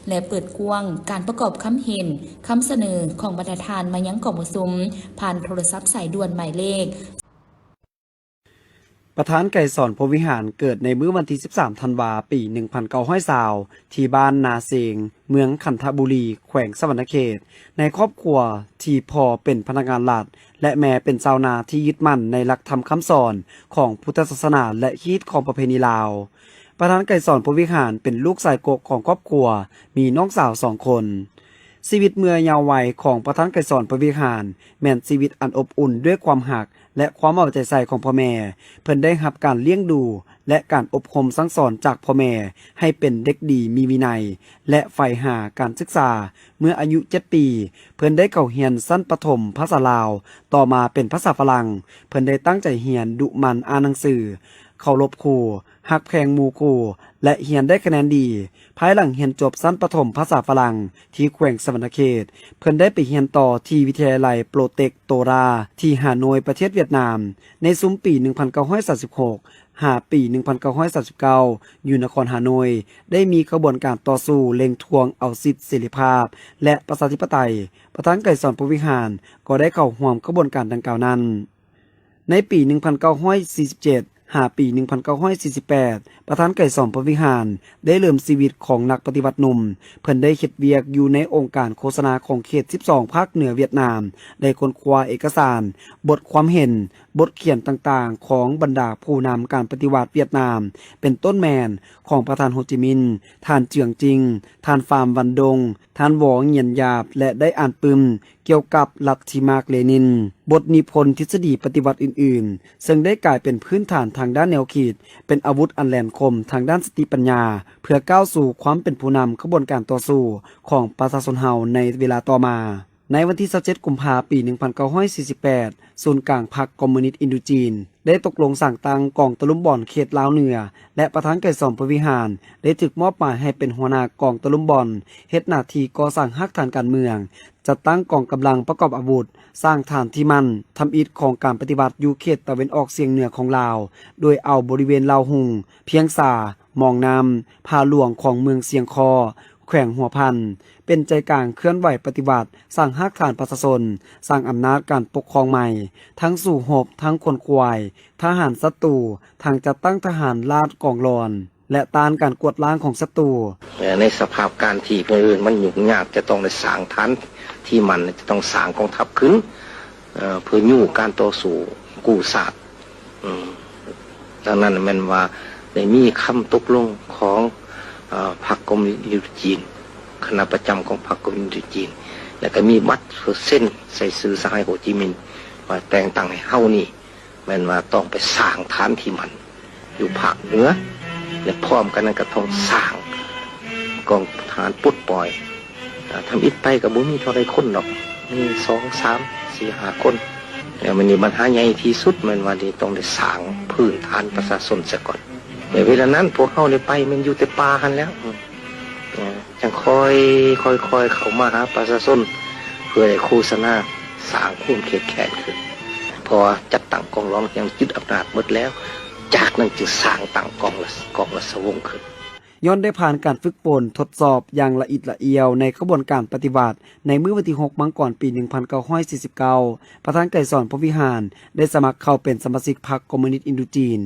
ແລະ ເປີດກວ້າງການປະກອບຄຳເຫັນ, ຄຳສະເໜີຂອງບັນດາທ່ານມາຍັງກອງປະຊຸມ ຜ່ານໂທລະສັບສາຍດ່ວນໝາຍເລກ ປະທານໄກສອນ ພົມວິຫານ ເກີດໃນມື້ວັນທີສິບສາມ ທັນວາ ປີໜຶ່ງພັນເກົ້າຮ້ອຍຊາວ ທີ່ບ້ານນາເຊງ, ເມືອງຄັນທະບູລີ, ແຂວງສະຫວັນນະເຂດ, ໃນຄອບຄົວທີ່ພໍ່ເປັນພະນັກງານລັດ ແລະ ແມ່ເປັນຊາວນາທີ່ຍຶດໝັ້ນໃນຫຼັກທຳຄຳສອນຂອງພຸດທະສາສະໜາ ແລະ ຮີດຄອງປະເພນີລາວ. ປະທານໄກສອນ ພົມວິຫານ ເປັນລູກຊາຍກົກຂອງຄອບຄົວ, ມີນ້ອງສາວສອງຄົນ. ຊີວິດເມື່ອເຍົາໄວຂອງປະທານໄກສອນ ພົມວິຫານ ແມ່ນຊີວິດອັນອົບອຸ່ນດ້ວຍຄວາມຮັກ ແລະ ຄວາມເອົາໃຈໃສ່ຂອງພໍ່ແມ່. ເພິ່ນໄດ້ຮັບການລ້ຽງດູ ແລະ ການອົບຮົມສັ່ງສອນຈາກພໍ່ແມ່ໃຫ້ເປັນເດັກດີມີວິໄນ ແລະ ໃຝ່ຫາການສຶກສາ. ເມື່ອອາຍຸເຈັດປີ, ເພິ່ນໄດ້ເຂົ້າຮຽນຊັ້ນປະຖົມພາສາລາວ, ຕໍ່ມາເປັນພາສາຝຣັ່ງ. ເພິ່ນໄດ້ຕັ້ງໃຈຮຽນ, ດຸໝັ່ນອ່ານໜັງສື, ເຄົາລົບຄູ, ຮັກແພງໝູ່ຄູ່ ແລະ ຮຽນໄດ້ຄະແນນດີ. ພາຍຫຼັງຮຽນຈົບຊັ້ນປະຖົມພາສາຝຣັ່ງທີ່ແຂວງສະຫວັນນະເຂດ, ເພິ່ນໄດ້ໄປຮຽນຕໍ່ທີ່ວິທະຍາໄລໂປຣເຕັກໂຕຣາ ທີ່ຮາໂນຍ ປະເທດຫວຽດນາມ. ໃນຊຸມປີໜຶ່ງພັນເກົ້າຮ້ອຍສາມສິບຫົກ ຫາປີໜຶ່ງພັນເກົ້າຮ້ອຍສາມສິບເກົ້າ ຢູ່ນະຄອນຮາໂນຍ ໄດ້ມີຂະບວນການຕໍ່ສູ້ເລັ່ງທວງເອົາສິດເສລີພາບ ແລະ ປະຊາທິປະໄຕ. ປະທານໄກສອນ ພົມວິຫານ ກໍໄດ້ເຂົ້າຮ່ວມຂະບວນການດັ່ງກ່າວນັ້ນ. ໃນປີໜຶ່ງພັນເກົ້າຮ້ອຍສີ່ສິບເຈັດ ຫາປີໜຶ່ງພັນເກົ້າຮ້ອຍສີ່ສິບແປດ ປະທານໄກສອນ ພົມວິຫານ ໄດ້ເລີ່ມຊີວິດຂອງນັກປະຕິວັດໜຸ່ມ. ເພິ່ນໄດ້ເຮັດວຽກຢູ່ໃນອົງການໂຄສະນາຂອງເຂດສິບສອງ ພາກເໜືອຫວຽດນາມ, ໄດ້ຄົ້ນຄວ້າເອກະສານ, ບົດຄວາມເຫັນ, ບົດຂຽນຕ່າງໆຂອງບັນດາຜູ້ນຳການປະຕິວັດຫວຽດນາມ ເປັນຕົ້ນແມ່ນຂອງປະທານໂຮຈິມິນ, ທ່ານເຈືອງຈິງ, ທ່ານຟາມວັນດົງ, ທ່ານວໍງຽນຢາບ ແລະ ໄດ້ອ່ານປຶ້ມກ່ຽວກັບລັດທິມາກເລນິນ, ບົດນິພົນທິດສະດີປະຕິວັດອື່ນໆ, ເຊິ່ງໄດ້ກາຍເປັນພື້ນຖານທາງດ້ານແນວຄິດ, ເປັນອາວຸດອັນແຫຼມຄົມທາງດ້ານສະຕິປັນຍາ ເພື່ອກ້າວສູ່ຄວາມເປັນຜູ້ນຳຂະບວນການຕໍ່ສູ້ຂອງປະຊາຊົນເຮົາໃນເວລາຕໍ່ມາ. ໃນວັນທີຊາວເຈັດ ກຸມພາ ປີໜຶ່ງພັນເກົ້າຮ້ອຍສີ່ສິບແປດ ສູນກາງພັກຄອມມູນິດອິນໂດຈີນ ໄດ້ຕົກລົງສ້າງຕັ້ງກອງຕະລຸມບອນເຂດລາວເໜືອ ແລະ ປະທານໄກສອນ ພົມວິຫານ ໄດ້ຖືກມອບໝາຍໃຫ້ເປັນຫົວໜ້າກອງຕະລຸມບອນ, ເຮັດໜ້າທີ່ກໍ່ສ້າງຮາກຖານການເມືອງ, ຈັດຕັ້ງກອງກຳລັງປະກອບອາວຸດ, ສ້າງຖານທີ່ໝັ້ນທຳອິດຂອງການປະຕິວັດຢູ່ເຂດຕາເວັນອອກສຽງເໜືອຂອງລາວ, ໂດຍເອົາບໍລິເວນລາວຮຸ່ງ, ພຽງສາ, ມອງນ້ຳ, ຜາຫຼວງຂອງເມືອງຊຽງຄໍ້, ແຂວງຫົວພັນ ເປັນໃຈກາງເຄື່ອນໄຫວປະຕິວັດ, ສ້າງຮາກຖານປະຊາຊົນ, ສ້າງອຳນາດການປົກຄອງໃໝ່, ທັງສູ້ຮົບ, ທັງຂົນຂວາຍ, ທະຫານສັດຕູ, ທັງຈັດຕັ້ງທະຫານລາດກອງຫຼອນ ແລະ ຕ້ານການກວາດລ້າງຂອງສັດຕູ. ໃນສະພາບການທີ່ເພິ່ນເອີ້ນມັນຫຍຸ້ງຍາກ ຈະຕ້ອງໄດ້ສ້າງຖານທີ່ໝັ້ນ, ຈະຕ້ອງສ້າງກອງທັບຂຶ້ນ ເອີ ເພື່ອຍູ້ການຕໍ່ສູ້ກູ້ຊາດ. ອືມ ດັ່ງນັ້ນແມ່ນວ່າໄດ້ມີຄຳຕົກລົງຂອງ ເອີ ພັກຄອມມູນິດອິນໂດຈີນ, ຄະນະປະຈຳຂອງພັກຄອມມູນິດອິນໂດຈີນ ແລ້ວກໍມີບັດເຊັນໃສ່ຊື່ສະຫາຍໂຮຈິມິນ ວ່າແຕ່ງຕັ້ງໃຫ້ເຮົານີ້ ແມ່ນວ່າຕ້ອງໄປສ້າງຖານທີ່ໝັ້ນຢູ່ພາກເໜືອ ແລະ ພ້ອມກັນນັ້ນກໍຕ້ອງສ້າງກອງທະຫານປົດປ່ອຍ. ອາ ທຳອິດໄປກໍບໍ່ມີເທົ່າໃດຄົນດອກ, ມີສອງ ສາມ ສີ່ ຫ້າຄົນ. ແລ້ວມື້ນີ້ບັນຫາໃຫຍ່ທີ່ສຸດແມ່ນວ່າໄດ້ ຕ້ອງໄດ້ສ້າງພື້ນຖານປະຊາຊົນຊະກ່ອນ. ໃນເວລານັ້ນພວກເຮົາໄດ້ໄປແມ່ນຢູ່ແຕ່ປ່າຫັ້ນແຫຼ້ວ. ອືມ ຈັ່ງຄ່ອຍ ຄ່ອຍໆເຂົ້າມາຫາປະຊາຊົນ ເພື່ອໄດ້ໂຄສະນາສ້າງຄວາມເຂັ້ມແຂງຂຶ້ນ ເພາະວ່າຈັດຕັ້ງກອງຫຼອນ ຍັງຍຶດອຳນາດໝົດແລ້ວ, ຈາກນັ້ນຈຶ່ງສ້າງຕັ້ງກອງລາຊ- ກອງລາຊະວົງຂຶ້ນ. ຍ້ອນໄດ້ຜ່ານການຝຶກຝົນທົດສອບຢ່າງລະອິດລະອຽວໃນຂະບວນການປະຕິວັດ, ໃນມື້ວັນທີຫົກ ມັງກອນ ປີໜຶ່ງພັນເກົ້າຮ້ອຍສີ່ສິບເກົ້າ ປະທານໄກສອນ ພົມວິຫານ ໄດ້ສະໝັກເຂົ້າເປັນສະມາຊິກພັກຄອມມູນິດອິນໂດຈີນ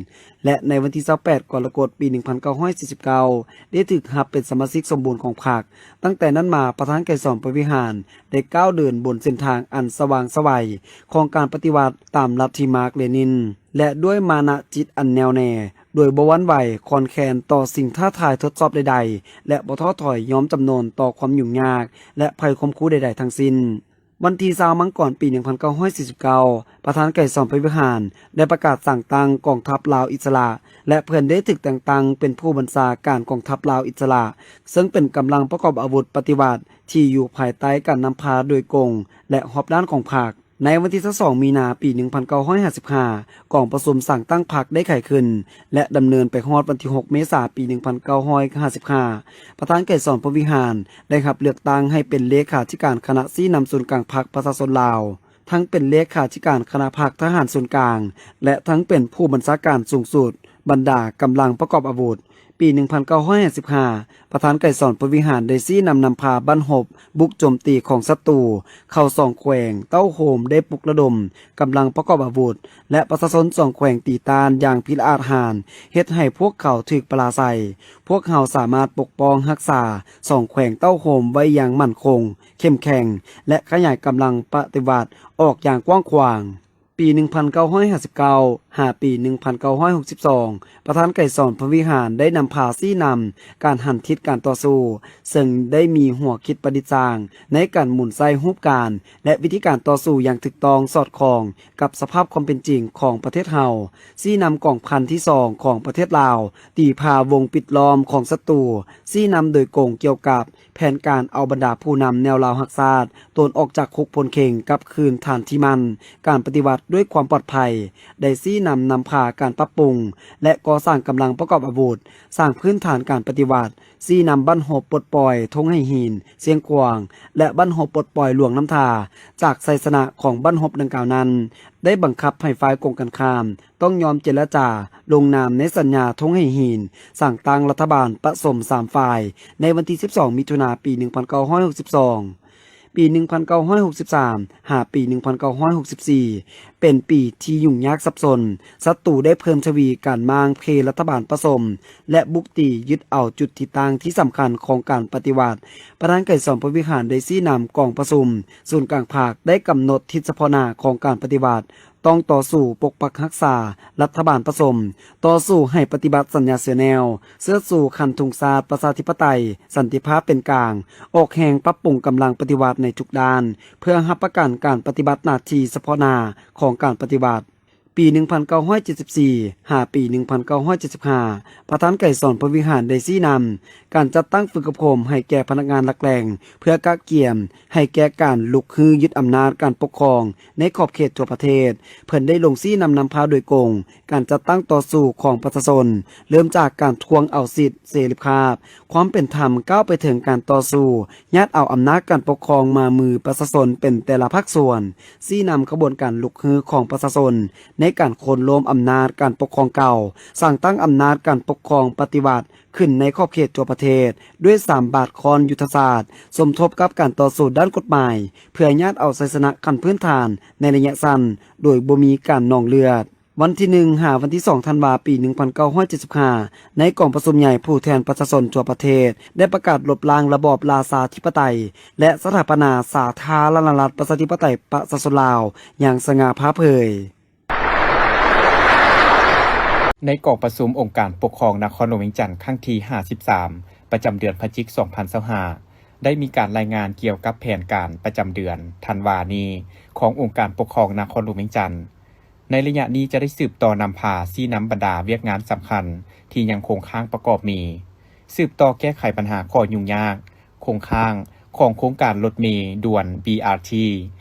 ແລະ ໃນວັນທີຊາວແປດ ກໍລະກົດ ປີໜຶ່ງພັນເກົ້າຮ້ອຍສີ່ສິບເກົ້າ ໄດ້ຖືກຮັບເປັນສະມາຊິກສົມບູນຂອງພັກ. ຕັ້ງແຕ່ນັ້ນມາ, ປະທານໄກສອນ ພົມວິຫານ ໄດ້ກ້າວເດີນບົນເສັ້ນທາງອັນສະຫວ່າງໄສຂອງການປະຕິວັດຕາມລັດທິມາກ-ເລນິນ ແລະ ດ້ວຍມານະຈິດອັນແນ່ວແນ່, ໂດຍບໍ່ຫວັ່ນໄຫວຄອນແຄນຕໍ່ສິ່ງທ້າທາຍທົດສອບໃດໆ ແລະ ບໍ່ທໍ້ຖອຍຍອມຈຳນົນຕໍ່ຄວາມຫຍຸ້ງຍາກ ແລະ ໄພຂົ່ມຂູ່ໃດໆທັງສິ້ນ. ວັນທີຊາວ ມັງກອນ ປີໜຶ່ງພັນເກົ້າຮ້ອຍສີ່ສິບເກົ້າ ປະທານໄກສອນ ພົມວິຫານ ໄດ້ປະກາດສ້າງຕັ້ງກອງທັບລາວອິດສະຫຼະ ແລະ ເພິ່ນໄດ້ຖືກແຕ່ງຕັ້ງເປັນຜູ້ບັນຊາການກອງທັບລາວອິດສະຫຼະ, ເຊິ່ງເປັນກຳລັງປະກອບອາວຸດປະຕິວັດທີ່ຢູ່ພາຍໃຕ້ການນຳພາໂດຍກົງ ແລະ ຮອບດ້ານຂອງພັກ. ໃນວັນທີຊາວສອງ ມີນາ ປີໜຶ່ງພັນເກົ້າຮ້ອຍຫ້າສິບຫ້າ ກອງປະຊຸມສ້າງຕັ້ງພັກໄດ້ໄຂຂຶ້ນ ແລະ ດຳເນີນໄປຮອດວັນທີຫົກ ເມສາ ປີໜຶ່ງພັນເກົ້າຮ້ອຍຫ້າສິບຫ້າ ປະທານໄກສອນ ພົມວິຫານ ໄດ້ຮັບເລືອກຕັ້ງໃຫ້ເປັນເລຂາທິການຄະນະຊີ້ນຳສູນກາງພັກປະຊາຊົນລາວ, ທັງເປັນເລຂາທິການຄະນະພັກທະຫານສູນກາງ ແລະ ທັງເປັນຜູ້ບັນຊາການສູງສຸດບັນດາກຳລັງປະກອບອາວຸດ. ປີໜຶ່ງພັນເກົ້າຮ້ອຍຫ້າສິບຫ້າ ປະທານໄກສອນ ພົມວິຫານ ໄດ້ຊີ້ນຳນຳພາບັ້ນຮົບບຸກໂຈມຕີຂອງສັດຕູເຂົ້າສອງແຂວງເຕົ້າໂຮມ ໄດ້ປຸກລະດົມກຳລັງປະກອບອາວຸດ ແລະ ປະຊາຊົນສອງແຂວງຕີຕ້ານຢ່າງພິລະອາດຫານ, ເຮັດໃຫ້ພວກເຂົາຖືກປະລາໄຊ. ພວກເຮົາສາມາດປົກປ້ອງຮັກສາສອງແຂວງເຕົ້າໂຮມໄວ້ຢ່າງໝັ້ນຄົງ, ເຂັ້ມແຂງ ແລະ ຂະຫຍາຍກຳລັງປະຕິວັດອອກຢ່າງກວ້າງຂວາງ. ປີໜຶ່ງພັນເກົ້າຮ້ອຍຫ້າສິບເກົ້າ ຫາປີໜຶ່ງພັນເກົ້າຮ້ອຍຫົກສິບສອງ ປະທານໄກສອນ ພົມວິຫານ ໄດ້ນຳພາຊີ້ນຳການຫັນທິດການຕໍ່ສູ້, ເຊິ່ງໄດ້ມີຫົວຄິດປະດິດສ້າງໃນການໝູນໃຊ້ຮູບການ ແລະ ວິທີການຕໍ່ສູ້ຢ່າງຖືກຕ້ອງສອດຄ່ອງກັບສະພາບຄວາມເປັນຈິງຂອງປະເທດເຮົາ, ຊີ້ນຳກອງພັນທີສອງຂອງປະເທດລາວ ຕີພາວົງປິດລ້ອມຂອງສັດຕູ, ຊີ້ນຳໂດຍກົງກ່ຽວກັບ ແຜນການເອົາບັນດາຜູ້ນຳແນວລາວຮັກຊາດ ຕົນອອກຈາກຄຸກພົນເຄັງກັບຄືນຖານທີ່ໝັ້ນການປະຕິວັດດ້ວຍຄວາມປອດໄພ, ໄດ້ຊີ້ນຳນຳພາການປັບປຸງ ແລະ ກໍ່ສ້າງກຳລັງປະກອບອາວຸດ, ສ້າງພື້ນຖານການປະຕິວັດ, ຊີ້ນຳບັ້ນຮົບປົດປ່ອຍທົ່ງໄຫຫີນ, ຊຽງຂວາງ ແລະ ບັ້ນຮົບປົດປ່ອຍຫຼວງນ້ຳທາ. ຈາກໄຊຊະນະຂອງບັ້ນຮົບດັ່ງກ່າວນັ້ນ ໄດ້ບັງຄັບໃຫ້ຝ່າຍກົງກັນຂ້າມຕ້ອງຍອມເຈລະຈາລົງນາມໃນສັນຍາທົ່ງໄຫຫີນ, ສ້າງຕັ້ງລັດຖະບານປະສົມສາມຝ່າຍ ໃນວັນທີສິບສອງ ມິຖຸນາ ປີໜຶ່ງພັນເກົ້າຮ້ອຍຫົກສິບສອງ. ປີໜຶ່ງພັນເກົ້າຮ້ອຍຫົກສິບສາມ ຫາປີໜຶ່ງພັນເກົ້າຮ້ອຍຫົກສິບສີ່ ເປັນປີທີ່ຫຍຸ້ງຍາກສັບສົນ. ສັດຕູໄດ້ເພີ່ມທະວີການມ້າງເພລັດຖະບານປະສົມ ແລະ ບຸກຕີຍຶດເອົາຈຸດທີ່ຕັ້ງທີ່ສຳຄັນຂອງການປະຕິວັດ. ປະທານໄກສອນ ພົມວິຫານ ໄດ້ຊີ້ນຳກອງປະຊຸມສູນກາງພັກ ໄດ້ກຳນົດທິດສະເພາະໜ້າຂອງການປະຕິວັດ. ຕ້ອງຕໍ່ສູ້ປົກປັກຮັກສາລັດຖະບານປະສົມ, ຕໍ່ສູ້ໃຫ້ປະຕິບັດສັນຍາເສືອແນວ, ເຊີດຊູຂັນທຸງຊາດປະຊາທິປະໄຕ, ສັນຕິພາບເປັນກາງ, ອອກແຮງປັບປຸງກຳລັງປະຕິວັດໃນທຸກດ້ານ ເພື່ອຮັບປະກັນການປະຕິບັດໜ້າທີ່ສະເພາະໜ້າຂອງການປະຕິວັດ. ປີໜຶ່ງພັນເກົ້າຮ້ອຍເຈັດສິບສີ່ ຫາປີໜຶ່ງພັນເກົ້າຮ້ອຍເຈັດສິບຫ້າ ປະທານໄກສອນ ພົມວິຫານ ໄດ້ຊີ້ນຳການຈັດຕັ້ງຝຶກອົບຮົມໃຫ້ແກ່ພະນັກງານຫຼັກແຫຼ່ງ ເພື່ອກະກຽມໃຫ້ແກ່ການລຸກຮືຍຶດອຳນາດການປົກຄອງໃນຂອບເຂດທົ່ວປະເທດ. ເພິ່ນໄດ້ລົງຊີ້ນຳນຳພາໂດຍກົງການຈັດຕັ້ງຕໍ່ສູ້ຂອງປະຊາຊົນ, ເລີ່ມຈາກການທວງເອົາສິດເສລີພາບ, ຄວາມເປັນທຳ, ກ້າວໄປເຖິງການຕໍ່ສູ້ຍາດເອົາອຳນາດການປົກຄອງມາມືປະຊາຊົນເປັນແຕ່ລະພາກສ່ວນ, ຊີ້ນຳຂະບວນການລຸກຮືຂອງປະຊາຊົນໃນ ໃນການໂຄ່ນລົ້ມອຳນາດການປົກຄອງເກົ່າ, ສ້າງຕັ້ງອຳນາດການປົກຄອງປະຕິວັດຂຶ້ນໃນຂອບເຂດທົ່ວປະເທດ ດ້ວຍສາມບາດຄ້ອນຍຸດທະສາດ ສົມທົບກັບການຕໍ່ສູ້ດ້ານກົດໝາຍ ເພື່ອຍາດເອົາໄຊຊະນະຂັ້ນພື້ນຖານໃນໄລຍະສັ້ນ ໂດຍບໍ່ມີການນອງເລືອດ. ວັນທີໜຶ່ງ ຫາວັນທີສອງ ທັນວາ ປີໜຶ່ງພັນເກົ້າຮ້ອຍເຈັດສິບຫ້າ ໃນກອງປະຊຸມໃຫຍ່ຜູ້ແທນປະຊາຊົນທົ່ວປະເທດ ໄດ້ປະກາດລົບລ້າງລະບອບລາຊາທິປະໄຕ ແລະ ສະຖາປະນາສາທາລະນະລັດ ປະຊາທິປະໄຕ ປະຊາຊົນລາວ ຢ່າງສະຫງ່າຜ່າເຜີຍ. ໃນກອງປະຊຸມອົງການປົກຄອງນະຄອນຫຼວງວຽງຈັນ ຄັ້ງທີຫ້າສິບສາມ ປະຈຳເດືອນພະຈິກ ສອງພັນຊາວຫ້າ ໄດ້ມີການລາຍງານກ່ຽວກັບແຜນການປະຈຳເດືອນທັນວານີ້ ຂອງອົງການປົກຄອງນະຄອນຫຼວງວຽງຈັນ. ໃນໄລຍະນີ້ຈະໄດ້ສືບຕໍ່ນຳພາຊີ້ນຳບັນດາວຽກງານສຳຄັນທີ່ຍັງຄົງຄ້າງປະກອບມີ, ສືບຕໍ່ແກ້ໄຂບັນຫາຂໍ້ຫຍຸ້ງຍາກຄົງຄ້າງຂອງໂຄງການລົດເມດ່ວນ ບີອາທີ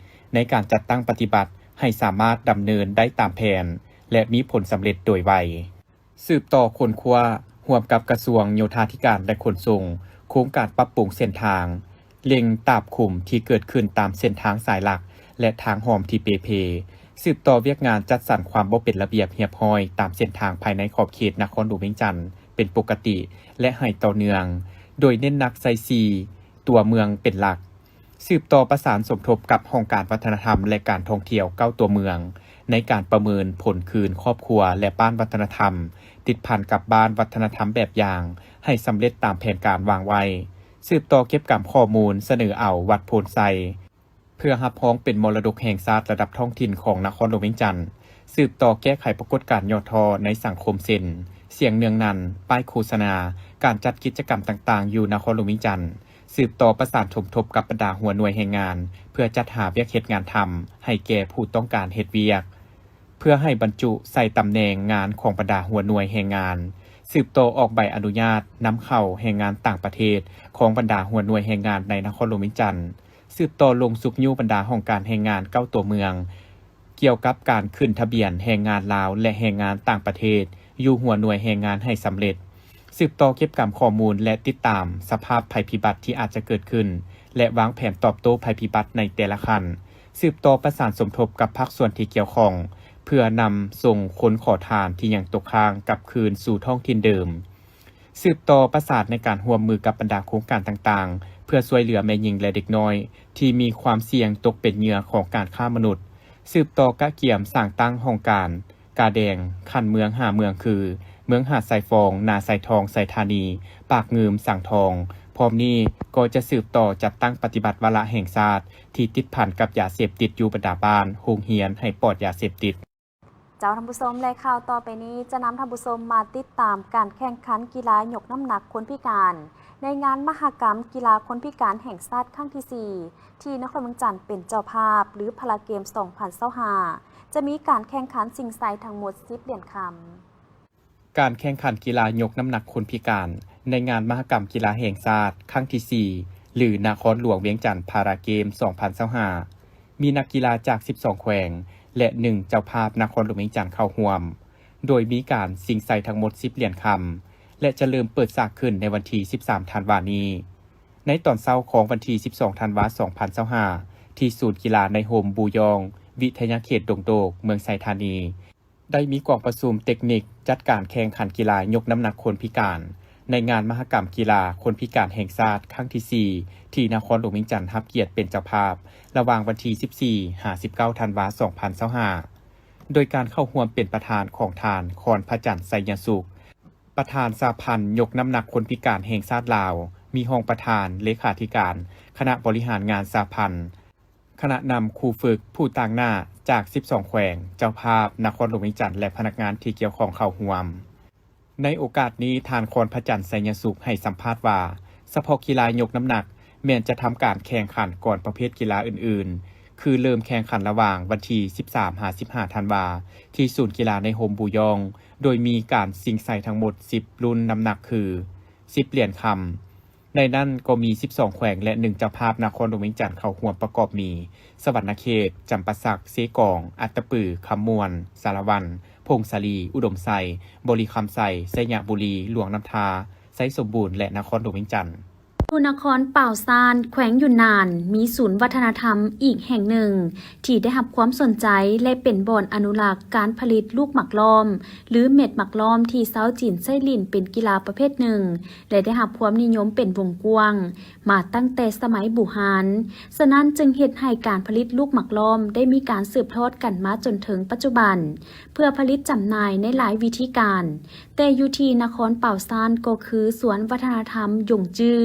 ໃນການຈັດຕັ້ງປະຕິບັດໃຫ້ສາມາດດຳເນີນໄດ້ຕາມແຜນ ແລະ ມີຜົນສຳເລັດໂດຍໄວ. ສືບຕໍ່ຄົ້ນຄວ້າຮ່ວມກັບກະຊວງໂຍທາທິການ ແລະ ຂົນສົ່ງ ໂຄງການປັບປຸງເສັ້ນທາງ, ເລັ່ງຕາບຂຸມທີ່ເກີດຂຶ້ນຕາມເສັ້ນທາງສາຍຫຼັກ ແລະ ທາງຮ່ອມທີ່ເປ່ເພ, ສືບຕໍ່ວຽກງານຈັດສັນຄວາມບໍ່ເປັນລະບຽບຮຽບຮ້ອຍຕາມເສັ້ນທາງພາຍໃນຂອບເຂດນະຄອນຫຼວງວຽງຈັນເປັນປົກກະຕິ ແລະ ໃຫ້ຕໍ່ເນື່ອງ, ໂດຍເນັ້ນໜັກໃສ່ສີ່ຕົວເມືອງເປັນຫຼັກ. ສືບຕໍ່ປະສານສົມທົບກັບຫ້ອງການວັດທະນະທຳ ແລະ ການທ່ອງທ່ຽວເກົ້າຕົວເມືອງ ໃນການປະເມີນຜົນຄືນຄອບຄົວ ແລະ ບ້ານວັດທະນະທຳ ຕິດພັນກັບບ້ານວັດທະນະທຳແບບຢ່າງ ໃຫ້ສຳເລັດຕາມແຜນການວາງໄວ້. ສືບຕໍ່ເກັບກຳຂໍ້ມູນສະເໜີເອົາວັດໂພນໄຊ ເພື່ອຮັບຮອງເປັນມໍລະດົກແຫ່ງຊາດລະດັບທ້ອງຖິ່ນຂອງນະຄອນຫຼວງວຽງຈັນ. ສືບຕໍ່ແກ້ໄຂປາກົດການຫຍໍ້ທໍ້ໃນສັງຄົມ ເຊັ່ນ ສຽງເນືອງນັນ, ປ້າຍໂຄສະນາ, ການຈັດກິດຈະກຳຕ່າງໆຢູ່ນະຄອນຫຼວງວຽງຈັນ. ສືບຕໍ່ປະສານສົມທົບກັບບັນດາຫົວໜ່ວຍແຮງງານ ເພື່ອຈັດຫາວຽກເຮັດງານທຳໃຫ້ແກ່ຜູ້ຕ້ອງການເຮັດວຽກ, ເພື່ອໃຫ້ບັນຈຸໃສ່ຕຳແໜ່ງງານຂອງບັນດາຫົວໜ່ວຍແຮງງານ. ສືບຕໍ່ອອກໃບອະນຸຍາດນຳເຂົ້າແຮງງານຕ່າງປະເທດຂອງບັນດາຫົວໜ່ວຍແຮງງານໃນນະຄອນຫຼວງວຽງຈັນ. ສືບຕໍ່ລົງຊຸກຍູ້ບັນດາຫ້ອງການແຮງງານເກົ້າຕົວເມືອງ ກ່ຽວກັບການຂຶ້ນທະບຽນແຮງງານລາວ ແລະ ແຮງງານຕ່າງປະເທດຢູ່ຫົວໜ່ວຍແຮງງານໃຫ້ສຳເລັດ. ສືບຕໍ່ເກັບກຳຂໍ້ມູນ ແລະ ຕິດຕາມສະພາບໄພພິບັດທີ່ອາດຈະເກີດຂຶ້ນ ແລະ ວາງແຜນຕອບໂຕ້ໄພພິບັດໃນແຕ່ລະຂັ້ນ. ສືບຕໍ່ປະສານສົມທົບກັບພາກສ່ວນທີ່ກ່ຽວຂ້ອງ ເພື່ອນຳສົ່ງຄົນຂໍທານທີ່ຍັງຕົກຄ້າງກັບຄືນສູ່ທ້ອງຖິ່ນເດີມ. ສືບຕໍ່ປະສານໃນການຮ່ວມມືກັບບັນດາໂຄງການຕ່າງໆ ເພື່ອຊ່ວຍເຫຼືອແມ່ຍິງ ແລະ ເດັກນ້ອຍທີ່ມີຄວາມສ່ຽງຕົກເປັນເຫຍື່ອຂອງການຄ້າມະນຸດ. ສືບຕໍ່ກະກຽມສ້າງຕັ້ງຫ້ອງການກາແດງຂັ້ນເມືອງຫ້າເມືອງ ຄື ເມືອງຫາດຊາຍຟອງ, ນາຊາຍທອງ, ໄຊທານີ, ປາກງື່ມ, ສັງທອງ. ພ້ອມນີ້ກໍຈະສືບຕໍ່ຈັດຕັ້ງປະຕິບັດວາລະແຫ່ງຊາດທີ່ຕິດພັນກັບຢາເສບຕິດຢູ່ບັນດາບ້ານ, ໂຮງຮຽນໃຫ້ປອດຢາເສບຕິດ. ເຈົ້າທ່ານຜູ້ຊົມ ແລະ ຂ່າວຕໍ່ໄປນີ້ຈະນຳທ່ານຜູ້ຊົມມາຕິດຕາມການແຂ່ງຂັນກິລາຍົກນ້ຳໜັກຄົນພິການ ໃນງານມະຫະກຳກິລາຄົນພິການແຫ່ງຊາດຄັ້ງທີສີ່ ທີ່ນະຄອນຫຼວງວຽງຈັນເປັນເຈົ້າພາບ ຫຼື ພາລາເກມສອງພັນຊາວຫ້າ ຈະມີການແຂ່ງຂັນຊິງໄຊທັງໝົດສິບຫຼຽນຄຳ. ການແຂ່ງຂັນກິລາຍົກນ້ຳໜັກຄົນພິການ ໃນງານມະຫະກຳກິລາແຫ່ງຊາດຄັ້ງທີສີ່ ຫຼື ນະຄອນຫຼວງວຽງຈັນພາລາເກມສອງພັນຊາວຫ້າ ມີນັກກິລາຈາກສິບສອງແຂວງ ແລະ ໜຶ່ງເຈົ້າພາບນະຄອນຫຼວງວຽງຈັນເຂົ້າຮ່ວມ, ໂດຍມີການຊິງໄຊທັງໝົດສິບຫຼຽນຄຳ ແລະ ຈະເລີ່ມເປີດສາກຂຶ້ນໃນວັນທີສິບສາມ ທັນວານີ້. ໃນຕອນເຊົ້າຂອງວັນທີສິບສອງ ທັນວາ ສອງພັນຊາວຫ້າ ທີ່ສູນກິລາໃນຮົ່ມບູຢອງ ວິທະຍາເຂດດົງໂດກ ເມືອງໄຊທານີ ໄດ້ມີກອງປະຊຸມເຕັກນິກຈັດການແຂ່ງຂັນກິລາຍົກນ້ຳໜັກຄົນພິການ ໃນງານມະຫະກຳກິລາຄົນພິການແຫ່ງຊາດຄັ້ງທີສີ່ ທີ່ນະຄອນຫຼວງວຽງຈັນຮັບກຽດເປັນເຈົ້າພາບ ລະຫວ່າງວັນທີສິບສີ່ ຫາ ສິບເກົ້າ ທັນວາ ສອງພັນຊາວຫ້າ ໂດຍການເຂົ້າຮ່ວມເປັນປະທານຂອງທ່ານ ຄອນພະຈັນ ໄຊຍະສຸກ ປະທານສະຫະພັນຍົກນ້ຳໜັກຄົນພິການແຫ່ງຊາດລາວ, ມີຮອງປະທານ, ເລຂາທິການຄະນະບໍລິຫານງານສະຫະພັນ, ຄະນະນຳ, ຄູຝຶກ, ຜູ້ຕາງໜ້າຈາກສິບສອງແຂວງ, ເຈົ້າພາບ, ນະຄອນຫຼວງວຽງຈັນ ແລະ ພະນັກງານທີ່ກ່ຽວຂ້ອງເຂົ້າຮ່ວມ. ໃນໂອກາດນີ້, ທ່ານ ຄອນພະຈັນ ໄຊຍະສຸກ ໃຫ້ສຳພາດວ່າ, ສະເພາະກິລາຍົກນ້ຳໜັກແມ່ນຈະທຳການແຂ່ງຂັນກ່ອນປະເພດກິລາອື່ນໆ, ຄືເລີ່ມແຂ່ງຂັນລະຫວ່າງວັນທີສິບສາມ ຫາ ສິບຫ້າ ທັນວາ ທີ່ສູນກິລາໃນຮົ່ມບູຢອງ, ໂດຍມີການຊິງໄຊທັງໝົດສິບລຸ້ນນ້ຳໜັກຄື ສິບຫຼຽນຄຳ. ໃນນັ້ນກໍມີສິບສອງແຂວງ ແລະ ໜຶ່ງເຈົ້າພາບນະຄອນຫຼວງວຽງຈັນເຂົ້າຮ່ວມປະກອບມີ ສະຫວັນນະເຂດ, ຈຳປາສັກ, ເຊກອງ, ອັດຕະປື, ຄຳມ່ວນ, ສາລະວັນ, ຜົ້ງສາລີ, ອຸດົມໄຊ, ບໍລິຄຳໄຊ, ໄຊຍະບູລີ, ຫຼວງນ້ຳທາ, ໄຊສົມບູນ ແລະ ນະຄອນຫຼວງວຽງຈັນ. ຢູ່ນະຄອນປາວຊານ ແຂວງຢຸນນານ ມີສູນວັດທະນະທຳອີກແຫ່ງໜຶ່ງ ທີ່ໄດ້ຮັບຄວາມສົນໃຈ ແລະ ເປັນບ່ອນອະນຸລັກການຜະລິດລູກໝາກລ້ອມ ຫຼື ເມັດໝາກລ້ອມ ທີ່ຊາວຈີນໃຊ້ຫຼິ້ນເປັນກິລາປະເພດໜຶ່ງ ແລະ ໄດ້ຮັບຄວາມນິຍົມເປັນວົງກວ້າງ ມາຕັ້ງແຕ່ສະໄໝບູຮານ. ສະນັ້ນຈຶ່ງເຮັດໃຫ້ການຜະລິດລູກໝາກລ້ອມໄດ້ມີການສືບທອດກັນມາຈົນເຖິງປັດຈຸບັນ ເພື່ອຜະລິດຈຳໜ່າຍໃນຫຼາຍວິທີການ. ແຕ່ຢູ່ທີ່ນະຄອນປາວຊານ ກໍຄືສວນວັດທະນະທຳຢົງຈື້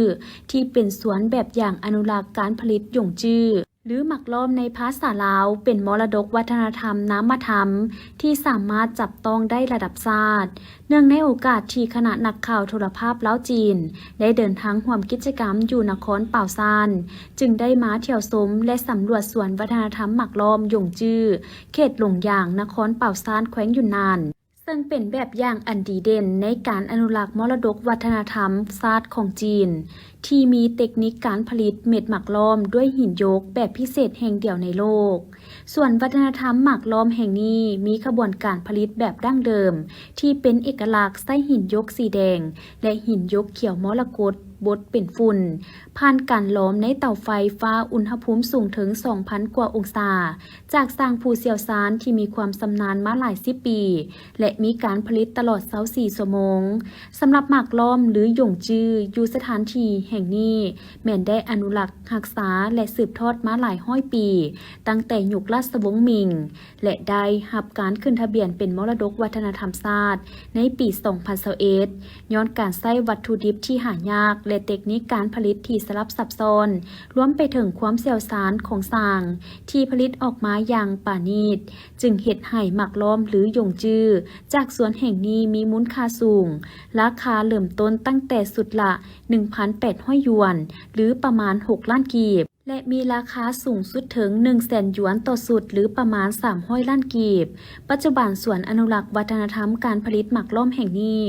ທີ່ເປັນສວນແບບຢ່າງອະນຸລັກການຜະລິດຢົງຈື້ ຫຼື ໝາກລ້ອມໃນພາສາລາວ ເປັນມໍລະດົກວັດທະນະທຳນາມະທຳ ທີ່ສາມາດຈັບຕ້ອງໄດ້ລະດັບຊາດ. ເນື່ອງໃນໂອກາດທີ່ຄະນະນັກຂ່າວໂທລະພາບລາວ-ຈີນ ໄດ້ເດີນທາງຮ່ວມກິດຈະກຳຢູ່ນະຄອນປາວຊານ ຈຶ່ງໄດ້ມາທ່ຽວຊົມ ແລະ ສຳຫຼວດສວນວັດທະນະທຳໝາກລ້ອມຢົງຈື້ ເຂດຫຼົງຢາງ ນະຄອນປາວຊານ ແຂວງຢຸນນານ ເຊິ່ງເປັນແບບຢ່າງອັນດີເດັ່ນໃນການອະນຸລັກມໍລະດົກວັດທະນະທຳຊາດຂອງຈີນ ທີ່ມີເຕັກນິກການຜະລິດເມັດໝາກລ້ອມດ້ວຍຫີນຢົກແບບພິເສດແຫ່ງດຽວໃນໂລກ. ສວນວັດທະນະທຳໝາກລ້ອມແຫ່ງນີ້ ມີຂະບວນການຜະລິດແບບດັ້ງເດີມ ທີ່ເປັນເອກະລັກ ໃຊ້ຫີນຢົກສີແດງ ແລະ ຫີນຢົກຂຽວມໍລະກົດບົດເປັນຝຸ່ນ ຜ່ານການຫຼອມໃນເຕົາໄຟຟ້າອຸນຫະພູມສູງເຖິງສອງພັນກວ່າອົງສາ ຈາກຊ່າງຜູ້ຊ່ຽວຊານທີ່ມີຄວາມຊຳນານມາຫຼາຍສິບປີ ແລະ ມີການຜະລິດຕະຫຼອດຊາວສີ່ຊົ່ວໂມງ. ສຳລັບໝາກລ້ອມ ຫຼື ຢົງຈື້ ຢູ່ສະຖານທີ່ແຫ່ງນີ້ ແມ່ນໄດ້ອະນຸລັກຮັກສາ ແລະ ສືບທອດມາຫຼາຍຮ້ອຍປີ ຕັ້ງແຕ່ຍຸກລາຊະວົງມິງ ແລະ ໄດ້ຮັບການຂຶ້ນທະບຽນເປັນມໍລະດົກວັດທະນະທຳຊາດໃນປີສອງພັນຊາວເອັດ ຍ້ອນການໃຊ້ວັດຖຸດິບທີ່ຫາຍາກ ແລະ ເຕັກນິກການຜະລິດທີ່ສະຫຼັບຊັບຊ້ອນ, ລວມໄປເຖິງຄວາມຊ່ຽວຊານຂອງຊ່າງທີ່ຜະລິດອອກມາຢ່າງປານີດ, ຈຶ່ງເຮັດໃຫ້ໝາກລ້ອມ ຫຼື ຢົງຈື້ ຈາກສວນແຫ່ງນີ້ມີມູນຄ່າສູງ, ລາຄາເລີ່ມຕົ້ນຕັ້ງແຕ່ຊຸດລະໜຶ່ງພັນແປດຮ້ອຍຢວນ ຫຼື ປະມານຫົກລ້ານກີບ. ແລະ ມີລາຄາສູງສຸດເຖິງໜຶ່ງແສນຢວນຕໍ່ຊຸດ ຫຼື ປະມານສາມຮ້ອຍລ້ານກີບ. ປັດຈຸບັນສວນອະນຸລັກວັດທະນະທຳການຜະລິດໝາກລ້ອມແຫ່ງນີ້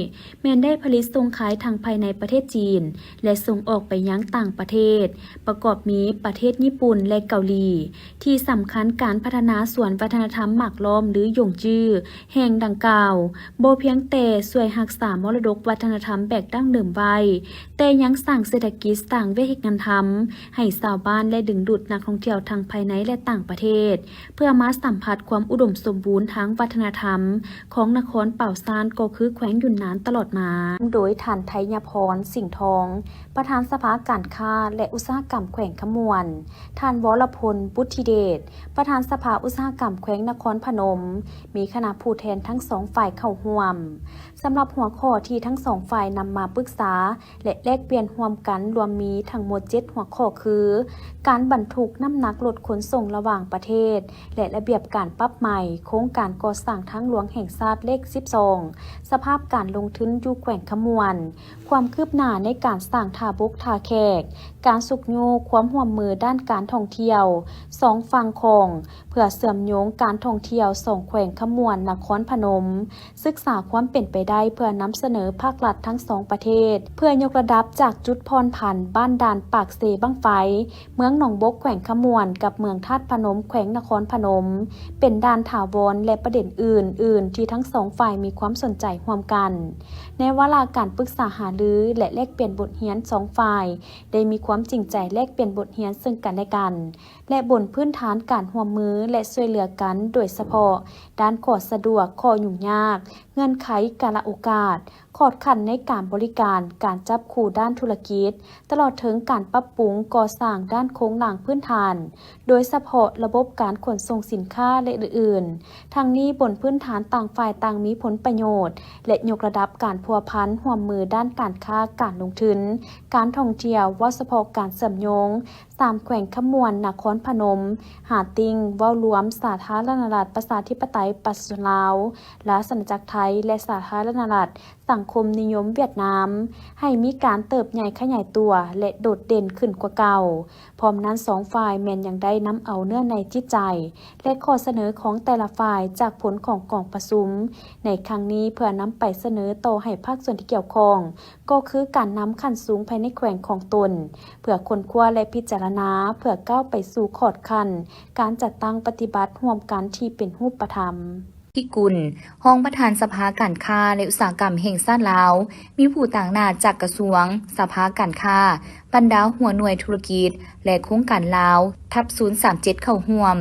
ແມ່ນໄດ້ຜະລິດສົ່ງຂາຍທັງພາຍໃນປະເທດຈີນ ແລະ ສົ່ງອອກໄປຍັງຕ່າງປະເທດ, ປະກອບມີປະເທດຍີ່ປຸ່ນ ແລະ ເກົາຫຼີ. ທີ່ສຳຄັນ, ການພັດທະນາສວນວັດທະນະທຳໝາກລ້ອມ ຫຼື ຢົງຈື້ ແຫ່ງດັ່ງກ່າວ ບໍ່ພຽງແຕ່ຊ່ວຍຮັກສາມໍລະດົກວັດທະນະທຳແບບດັ້ງເດີມໄວ້, ແຕ່ຍັງສ້າງເສດຖະກິດ, ສ້າງວຽກເຮັດງານທຳໃຫ້ຊາວບ້ານ ແລະ ດຶງດູດນັກທ່ອງທ່ຽວທັງພາຍໃນ ແລະ ຕ່າງປະເທດ ເພື່ອມາສຳຜັດຄວາມອຸດົມສົມບູນທາງວັດທະນະທຳຂອງນະຄອນປາວຊານ ກໍຄືແຂວງຢຸນນານຕະຫຼອດມາ. ໂດຍທ່ານ ໄທຍະພອນ ສິງທອງ ປະທານສະພາການຄ້າ ແລະ ອຸດສາຫະກຳແຂວງຄຳມ່ວນ, ທ່ານ ວໍລະພົນ ບຸດທິເດດ ປະທານສະພາອຸດສາຫະກຳແຂວງນະຄອນພະນົມ, ມີຄະນະຜູ້ແທນທັງສອງຝ່າຍເຂົ້າຮ່ວມ. ສຳລັບຫົວຂໍ້ທີ່ທັງສອງຝ່າຍນຳມາປຶກສາ ແລະ ແລກປ່ຽນຮ່ວມກັນ ລວມມີທັງໝົດເຈັດຫົວຂໍ້ຄື ການບັນທຸກນ້ຳໜັກລົດຂົນສົ່ງລະຫວ່າງປະເທດ ແລະ ລະບຽບການປັບໃໝ, ໂຄງການກໍ່ສ້າງທາງຫຼວງແຫ່ງຊາດເລກສິບສອງ, ສະພາບການລົງທຶນຢູ່ແຂວງຄຳມ່ວນ, ຄວາມຄືບໜ້າໃນການສ້າງທ່າບົກທ່າແຂກ, ການຊຸກຍູ້ຄວາມຮ່ວມມືດ້ານການທ່ອງທ່ຽວສອງຝັ່ງຂອງ ເພື່ອເຊື່ອມໂຍງການທ່ອງທ່ຽວສອງແຂວງຄຳມ່ວນ ນະຄອນພະນົມ, ສຶກສາຄວາມເປັນໄປໄດ້ເພື່ອນຳສະເໜີພາກລັດທັງສອງປະເທດ ເພື່ອຍົກລະດັບຈາກຈຸດຜ່ອນຜັນບ້ານດ່ານປາກເຊບັ້ງໄຟ ເມືອງໜອງບົກແຂວງຄຳມ່ວນ ກັບເມືອງທາດພະນົມແຂວງນະຄອນພະນົມ ເປັນດ່ານຖາວອນ ແລະ ປະເດັນອື່ນໆທີ່ທັງສອງຝ່າຍມີຄວາມສົນໃຈຮ່ວມກັນ. ໃນວາລະການປຶກສາຫາລື ແລະ ແລກປ່ຽນບົດຮຽນ, ສອງຝ່າຍໄດ້ມີຄວາມຈິງໃຈແລກປ່ຽນບົດຮຽນເຊິ່ງກັນແລະກັນ ແລະ ບົນພື້ນຖານການຮ່ວມມື ແລະ ຊ່ວຍເຫຼືອກັນ, ໂດຍສະເພາະດ້ານຂໍ້ສະດວກ, ຂໍ້ຫຍຸ້ງຍາກ, ເງື່ອນໄຂ, ກາລະໂອກາດ, ຂອດຂັ້ນໃນການບໍລິການ, ການຈັບຄູ່ດ້ານທຸລະກິດ, ຕະຫຼອດເຖິງການປັບປຸງກໍ່ສ້າງດ້ານໂຄງລ່າງພື້ນຖານ, ໂດຍສະເພາະລະບົບການຂົນສົ່ງສິນຄ້າ ແລະ ອື່ນໆ. ທັງນີ້, ບົນພື້ນຖານຕ່າງຝ່າຍຕ່າງມີຜົນປະໂຫຍດ ແລະ ຍົກລະດັບການພົວພັນຮ່ວມມືດ້ານການຄ້າ, ການລົງທຶນ, ການທ່ອງທ່ຽວ, ເວົ້າສະເພາະການເຊື່ອມໂຍງ ສາມແຂວງຄຳມ່ວນ, ນະຄອນພະນົມ, ຫາຕິ່ງ, ເວົ້າລວມ, ສາທາລະນະລັດ ປະຊາທິປະໄຕ ປະຊາຊົນລາວ, ລາຊະອານາຈັກໄທ ແລະ ສາທາລະນະລັດ ສັງຄົມນິຍົມຫວຽດນາມ ໃຫ້ມີການເຕີບໃຫຍ່ຂະຫຍາຍຕົວ ແລະ ໂດດເດັ່ນຂຶ້ນກວ່າເກົ່າ. ພ້ອມນັ້ນ, ສອງຝ່າຍແມ່ນຍັງໄດ້ນຳເອົາເນື້ອໃນຈິດໃຈ ແລະ ຂໍ້ສະເໜີຂອງແຕ່ລະຝ່າຍຈາກຜົນຂອງກອງປະຊຸມໃນຄັ້ງນີ້ ເພື່ອນຳໄປສະເໜີຕໍ່ໃຫ້ພາກສ່ວນທີ່ກ່ຽວຂ້ອງ ກໍຄືການນຳຂັ້ນສູງພາຍໃນແຂວງຂອງຕົນ ເພື່ອຄົ້ນຄວ້າ ແລະ ພິຈາລະນາ ເພື່ອກ້າວໄປສູ່ຂອດຂັ້ນການຈັດຕັ້ງປະຕິບັດຮ່ວມກັນທີ່ເປັນຮູບປະທຳ. ພິກຸນ, ຮອງປະທານສະພາການຄ້າ ແລະ ອຸດສາຫະກຳແຫ່ງຊາດລາວ, ມີຜູ້ຕາງໜ້າຈາກກະຊວງ, ສະພາການຄ້າ, ບັນດາຫົວໜ່ວຍທຸລະກິດ ແລະ ໂຄງການລາວ ທັບສູນສາມເຈັດ ເຂົ້າຮ່ວມ.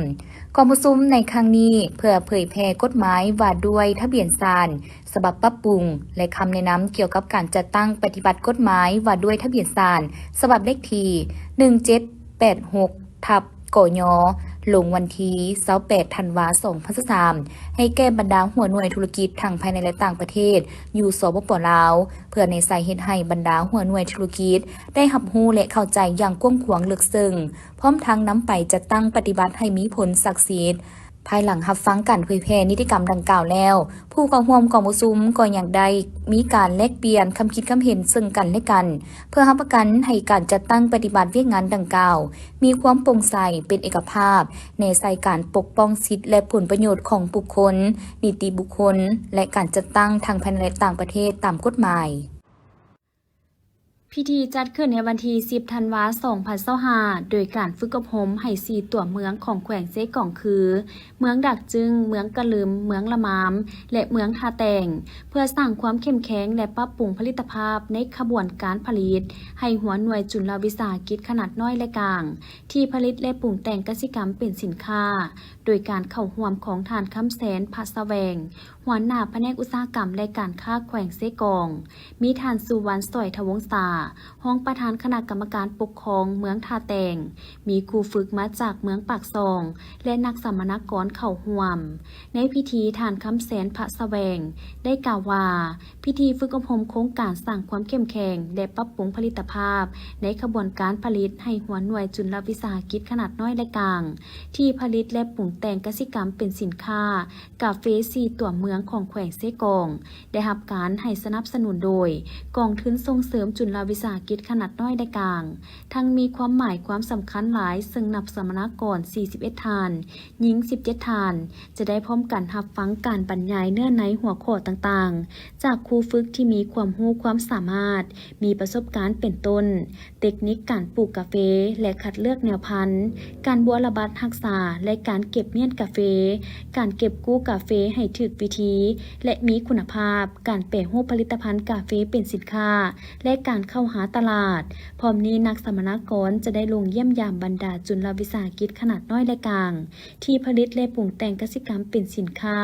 ກອງປະຊຸມໃນຄັ້ງນີ້ ເພື່ອເຜີຍແຜ່ກົດໝາຍວ່າດ້ວຍທະບຽນສານ ສະບັບປັບປຸງ ແລະ ຄຳແນະນຳກ່ຽວກັບການຈັດຕັ້ງປະຕິບັດກົດໝາຍວ່າດ້ວຍທະບຽນສານ ສະບັບເລກທີ ໜຶ່ງເຈັດແປດຫົກ ທັບ ກຍ ລົງວັນທີ ຊາວແປດ ທັນວາ ສອງພັນຊາວສາມ ໃຫ້ແກ່ບັນດາຫົວໜ່ວຍທຸລະກິດທັງພາຍໃນ ແລະ ຕ່າງປະເທດ ຢູ່ ສປປ ລາວ ເພື່ອແນໃສ່ເຮັດໃຫ້ບັນດາຫົວໜ່ວຍທຸລະກິດໄດ້ຮັບຮູ້ ແລະ ເຂົ້າໃຈຢ່າງກວ້າງຂວາງເລິກເຊິ່ງ, ພ້ອມທັງນຳໄປຈັດຕັ້ງປະຕິບັດໃຫ້ມີຜົນສັກສິດ. ພາຍຫຼັງຮັບຟັງການເຜີຍແຜ່ນິຕິກຳດັ່ງກ່າວແລ້ວ, ຜູ້ເຂົ້າຮ່ວມກອງປະຊຸມກໍຍັງໄດ້ມີການແລກປ່ຽນຄຳຄິດຄຳເຫັນເຊິ່ງກັນ ແລະ ກັນ ເພື່ອຮັບປະກັນໃຫ້ການຈັດຕັ້ງປະຕິບັດວຽກງານດັ່ງກ່າວ ມີຄວາມໂປ່ງໃສ, ເປັນເອກະພາບ, ແນໃສ່ການປົກປ້ອງສິດ ແລະ ຜົນປະໂຫຍດຂອງບຸກຄົນ, ນິຕິບຸກຄົນ ແລະ ການຈັດຕັ້ງທັງພາຍໃນ ແລະ ຕ່າງປະເທດຕາມກົດໝາຍ. ພິທີຈັດຂຶ້ນໃນວັນທີ ສິບ ທັນວາ ສອງພັນຊາວຫ້າ ໂດຍການຝຶກອົບຮົມໃຫ້ ສີ່ ຕົວເມືອງຂອງແຂວງເຊກອງ ຄື ເມືອງດາກຈຶງ, ເມືອງກະລຶມ, ເມືອງລະມາມ ແລະ ເມືອງທ່າແຕງ ເພື່ອສ້າງຄວາມເຂັ້ມແຂງ ແລະ ປັບປຸງຜະລິດຕະພາບໃນຂະບວນການຜະລິດ ໃຫ້ຫົວໜ່ວຍຈຸນລະວິສາຫະກິດຂະໜາດນ້ອຍ ແລະ ກາງ ທີ່ຜະລິດ ແລະ ປຸງແຕ່ງກະສິກຳເປັນສິນຄ້າ, ໂດຍການເຂົ້າຮ່ວມຂອງທ່ານ ຄຳແສນ ພະສະແຫວງ, ຫົວໜ້າພະແນກອຸດສາຫະກຳ ແລະ ການຄ້າແຂວງເຊກອງ, ມີທ່ານ ສຸວັນ ສອຍທະວົງສາ, ຮອງປະທານຄະນະກຳມະການປົກຄອງເມືອງທ່າແຕງ, ມີຄູຝຶກມາຈາກເມືອງປາກຊ່ອງ ແລະ ນັກສຳມະນາກອນເຂົ້າຮ່ວມ. ໃນພິທີ ທ່ານ ຄຳແສນ ພະສະແຫວງ ໄດ້ກ່າວວ່າ, ພິທີຝຶກອົບຮົມໂຄງການສ້າງຄວາມເຂັ້ມແຂງ ແລະ ປັບປຸງຜະລິດຕະພາບໃນຂະບວນການຜະລິດໃຫ້ຫົວໜ່ວຍຈຸນລະວິສາຫະກິດຂະໜາດນ້ອຍ ແລະ ກາງ ທີ່ຜະລິດ ແລະ ປຸງແຕ່ງກະສິກຳເປັນສິນຄ້າ ກາເຟ ສີ່ ຕົວເມືອງຂອງແຂວງເຊກອງ ໄດ້ຮັບການໃຫ້ສະໜັບສະໜູນໂດຍກອງທຶນສົ່ງເສີມຈຸນລະວິສາຫະກິດຂະໜາດນ້ອຍ ແລະ ກາງ, ທັງມີຄວາມໝາຍຄວາມສຳຄັນຫຼາຍ, ເຊິ່ງນັກສຳມະນາກອນ ສີ່ສິບເອັດ ທ່ານ, ຍິງ ສິບເຈັດ ທ່ານ, ຈະໄດ້ພ້ອມກັນຮັບຟັງການບັນຍາຍເນື້ອໃນຫົວຂໍ້ຕ່າງໆ ຈາກຄູຝຶກທີ່ມີຄວາມຮູ້ຄວາມສາມາດ, ມີປະສົບການເປັນຕົ້ນ ເຕັກນິກການປູກກາເຟ ແລະ ຄັດເລືອກແນວພັນ, ການບົວລະບັດຮັກສາ ແລະ ການເກັບມ້ຽນກາເຟ, ການເກັບກູ້ກາເຟໃຫ້ຖືກວິທີ ແລະ ມີຄຸນນະພາບ, ການແປຮູບຜະລິດຕະພັນກາເຟເປັນສິນຄ້າ ແລະ ການເຂົ້າຫາຕະຫຼາດ. ພ້ອມນີ້ ນັກສຳມະນາກອນຈະໄດ້ລົງຢ້ຽມຢາມບັນດາຈຸນລະວິສາຫະກິດຂະໜາດນ້ອຍ ແລະ ກາງ ທີ່ຜະລິດ ແລະ ປຸງແຕ່ງກະສິກຳເປັນສິນຄ້າ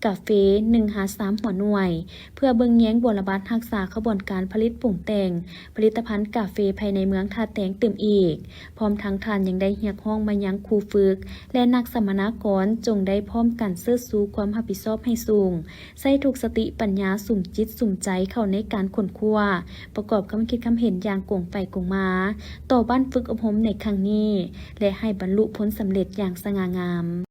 ກາເຟ ໜຶ່ງຫາສາມ ຫົວໜ່ວຍ ເພື່ອເບິ່ງແຍງບົວລະບັດຮັກສາຂະບວນການຜະລິດປຸງແຕ່ງຜະລິດຕະພັນກາເຟພາຍໃນເມືອງທ່າແຕງຕື່ມອີກ. ພ້ອມທັງທ່ານຍັງໄດ້ຮຽກຮ້ອງມາຍັງຄູຝຶກ ແລະ ນັກສຳມະນາກອນ ຈົ່ງໄດ້ພ້ອມກັນເຊີດຊູຄວາມຮັບຜິດຊອບໃຫ້ສູງ, ໃຊ້ທຸກສະຕິປັນຍາສຸມຈິດສຸມໃຈເຂົ້າໃນການຄົ້ນຄວ້າ, ປະກອບຄຳຄິດຄຳເຫັນຢ່າງກົງໄປກົງມາ ຕໍ່ບ້ານຝຶກອົບຮົມໃນຄັ້ງນີ້ ແລະ ໃຫ້ບັນລຸຜົນສຳເລັດຢ່າງສະຫງ່າງາມ.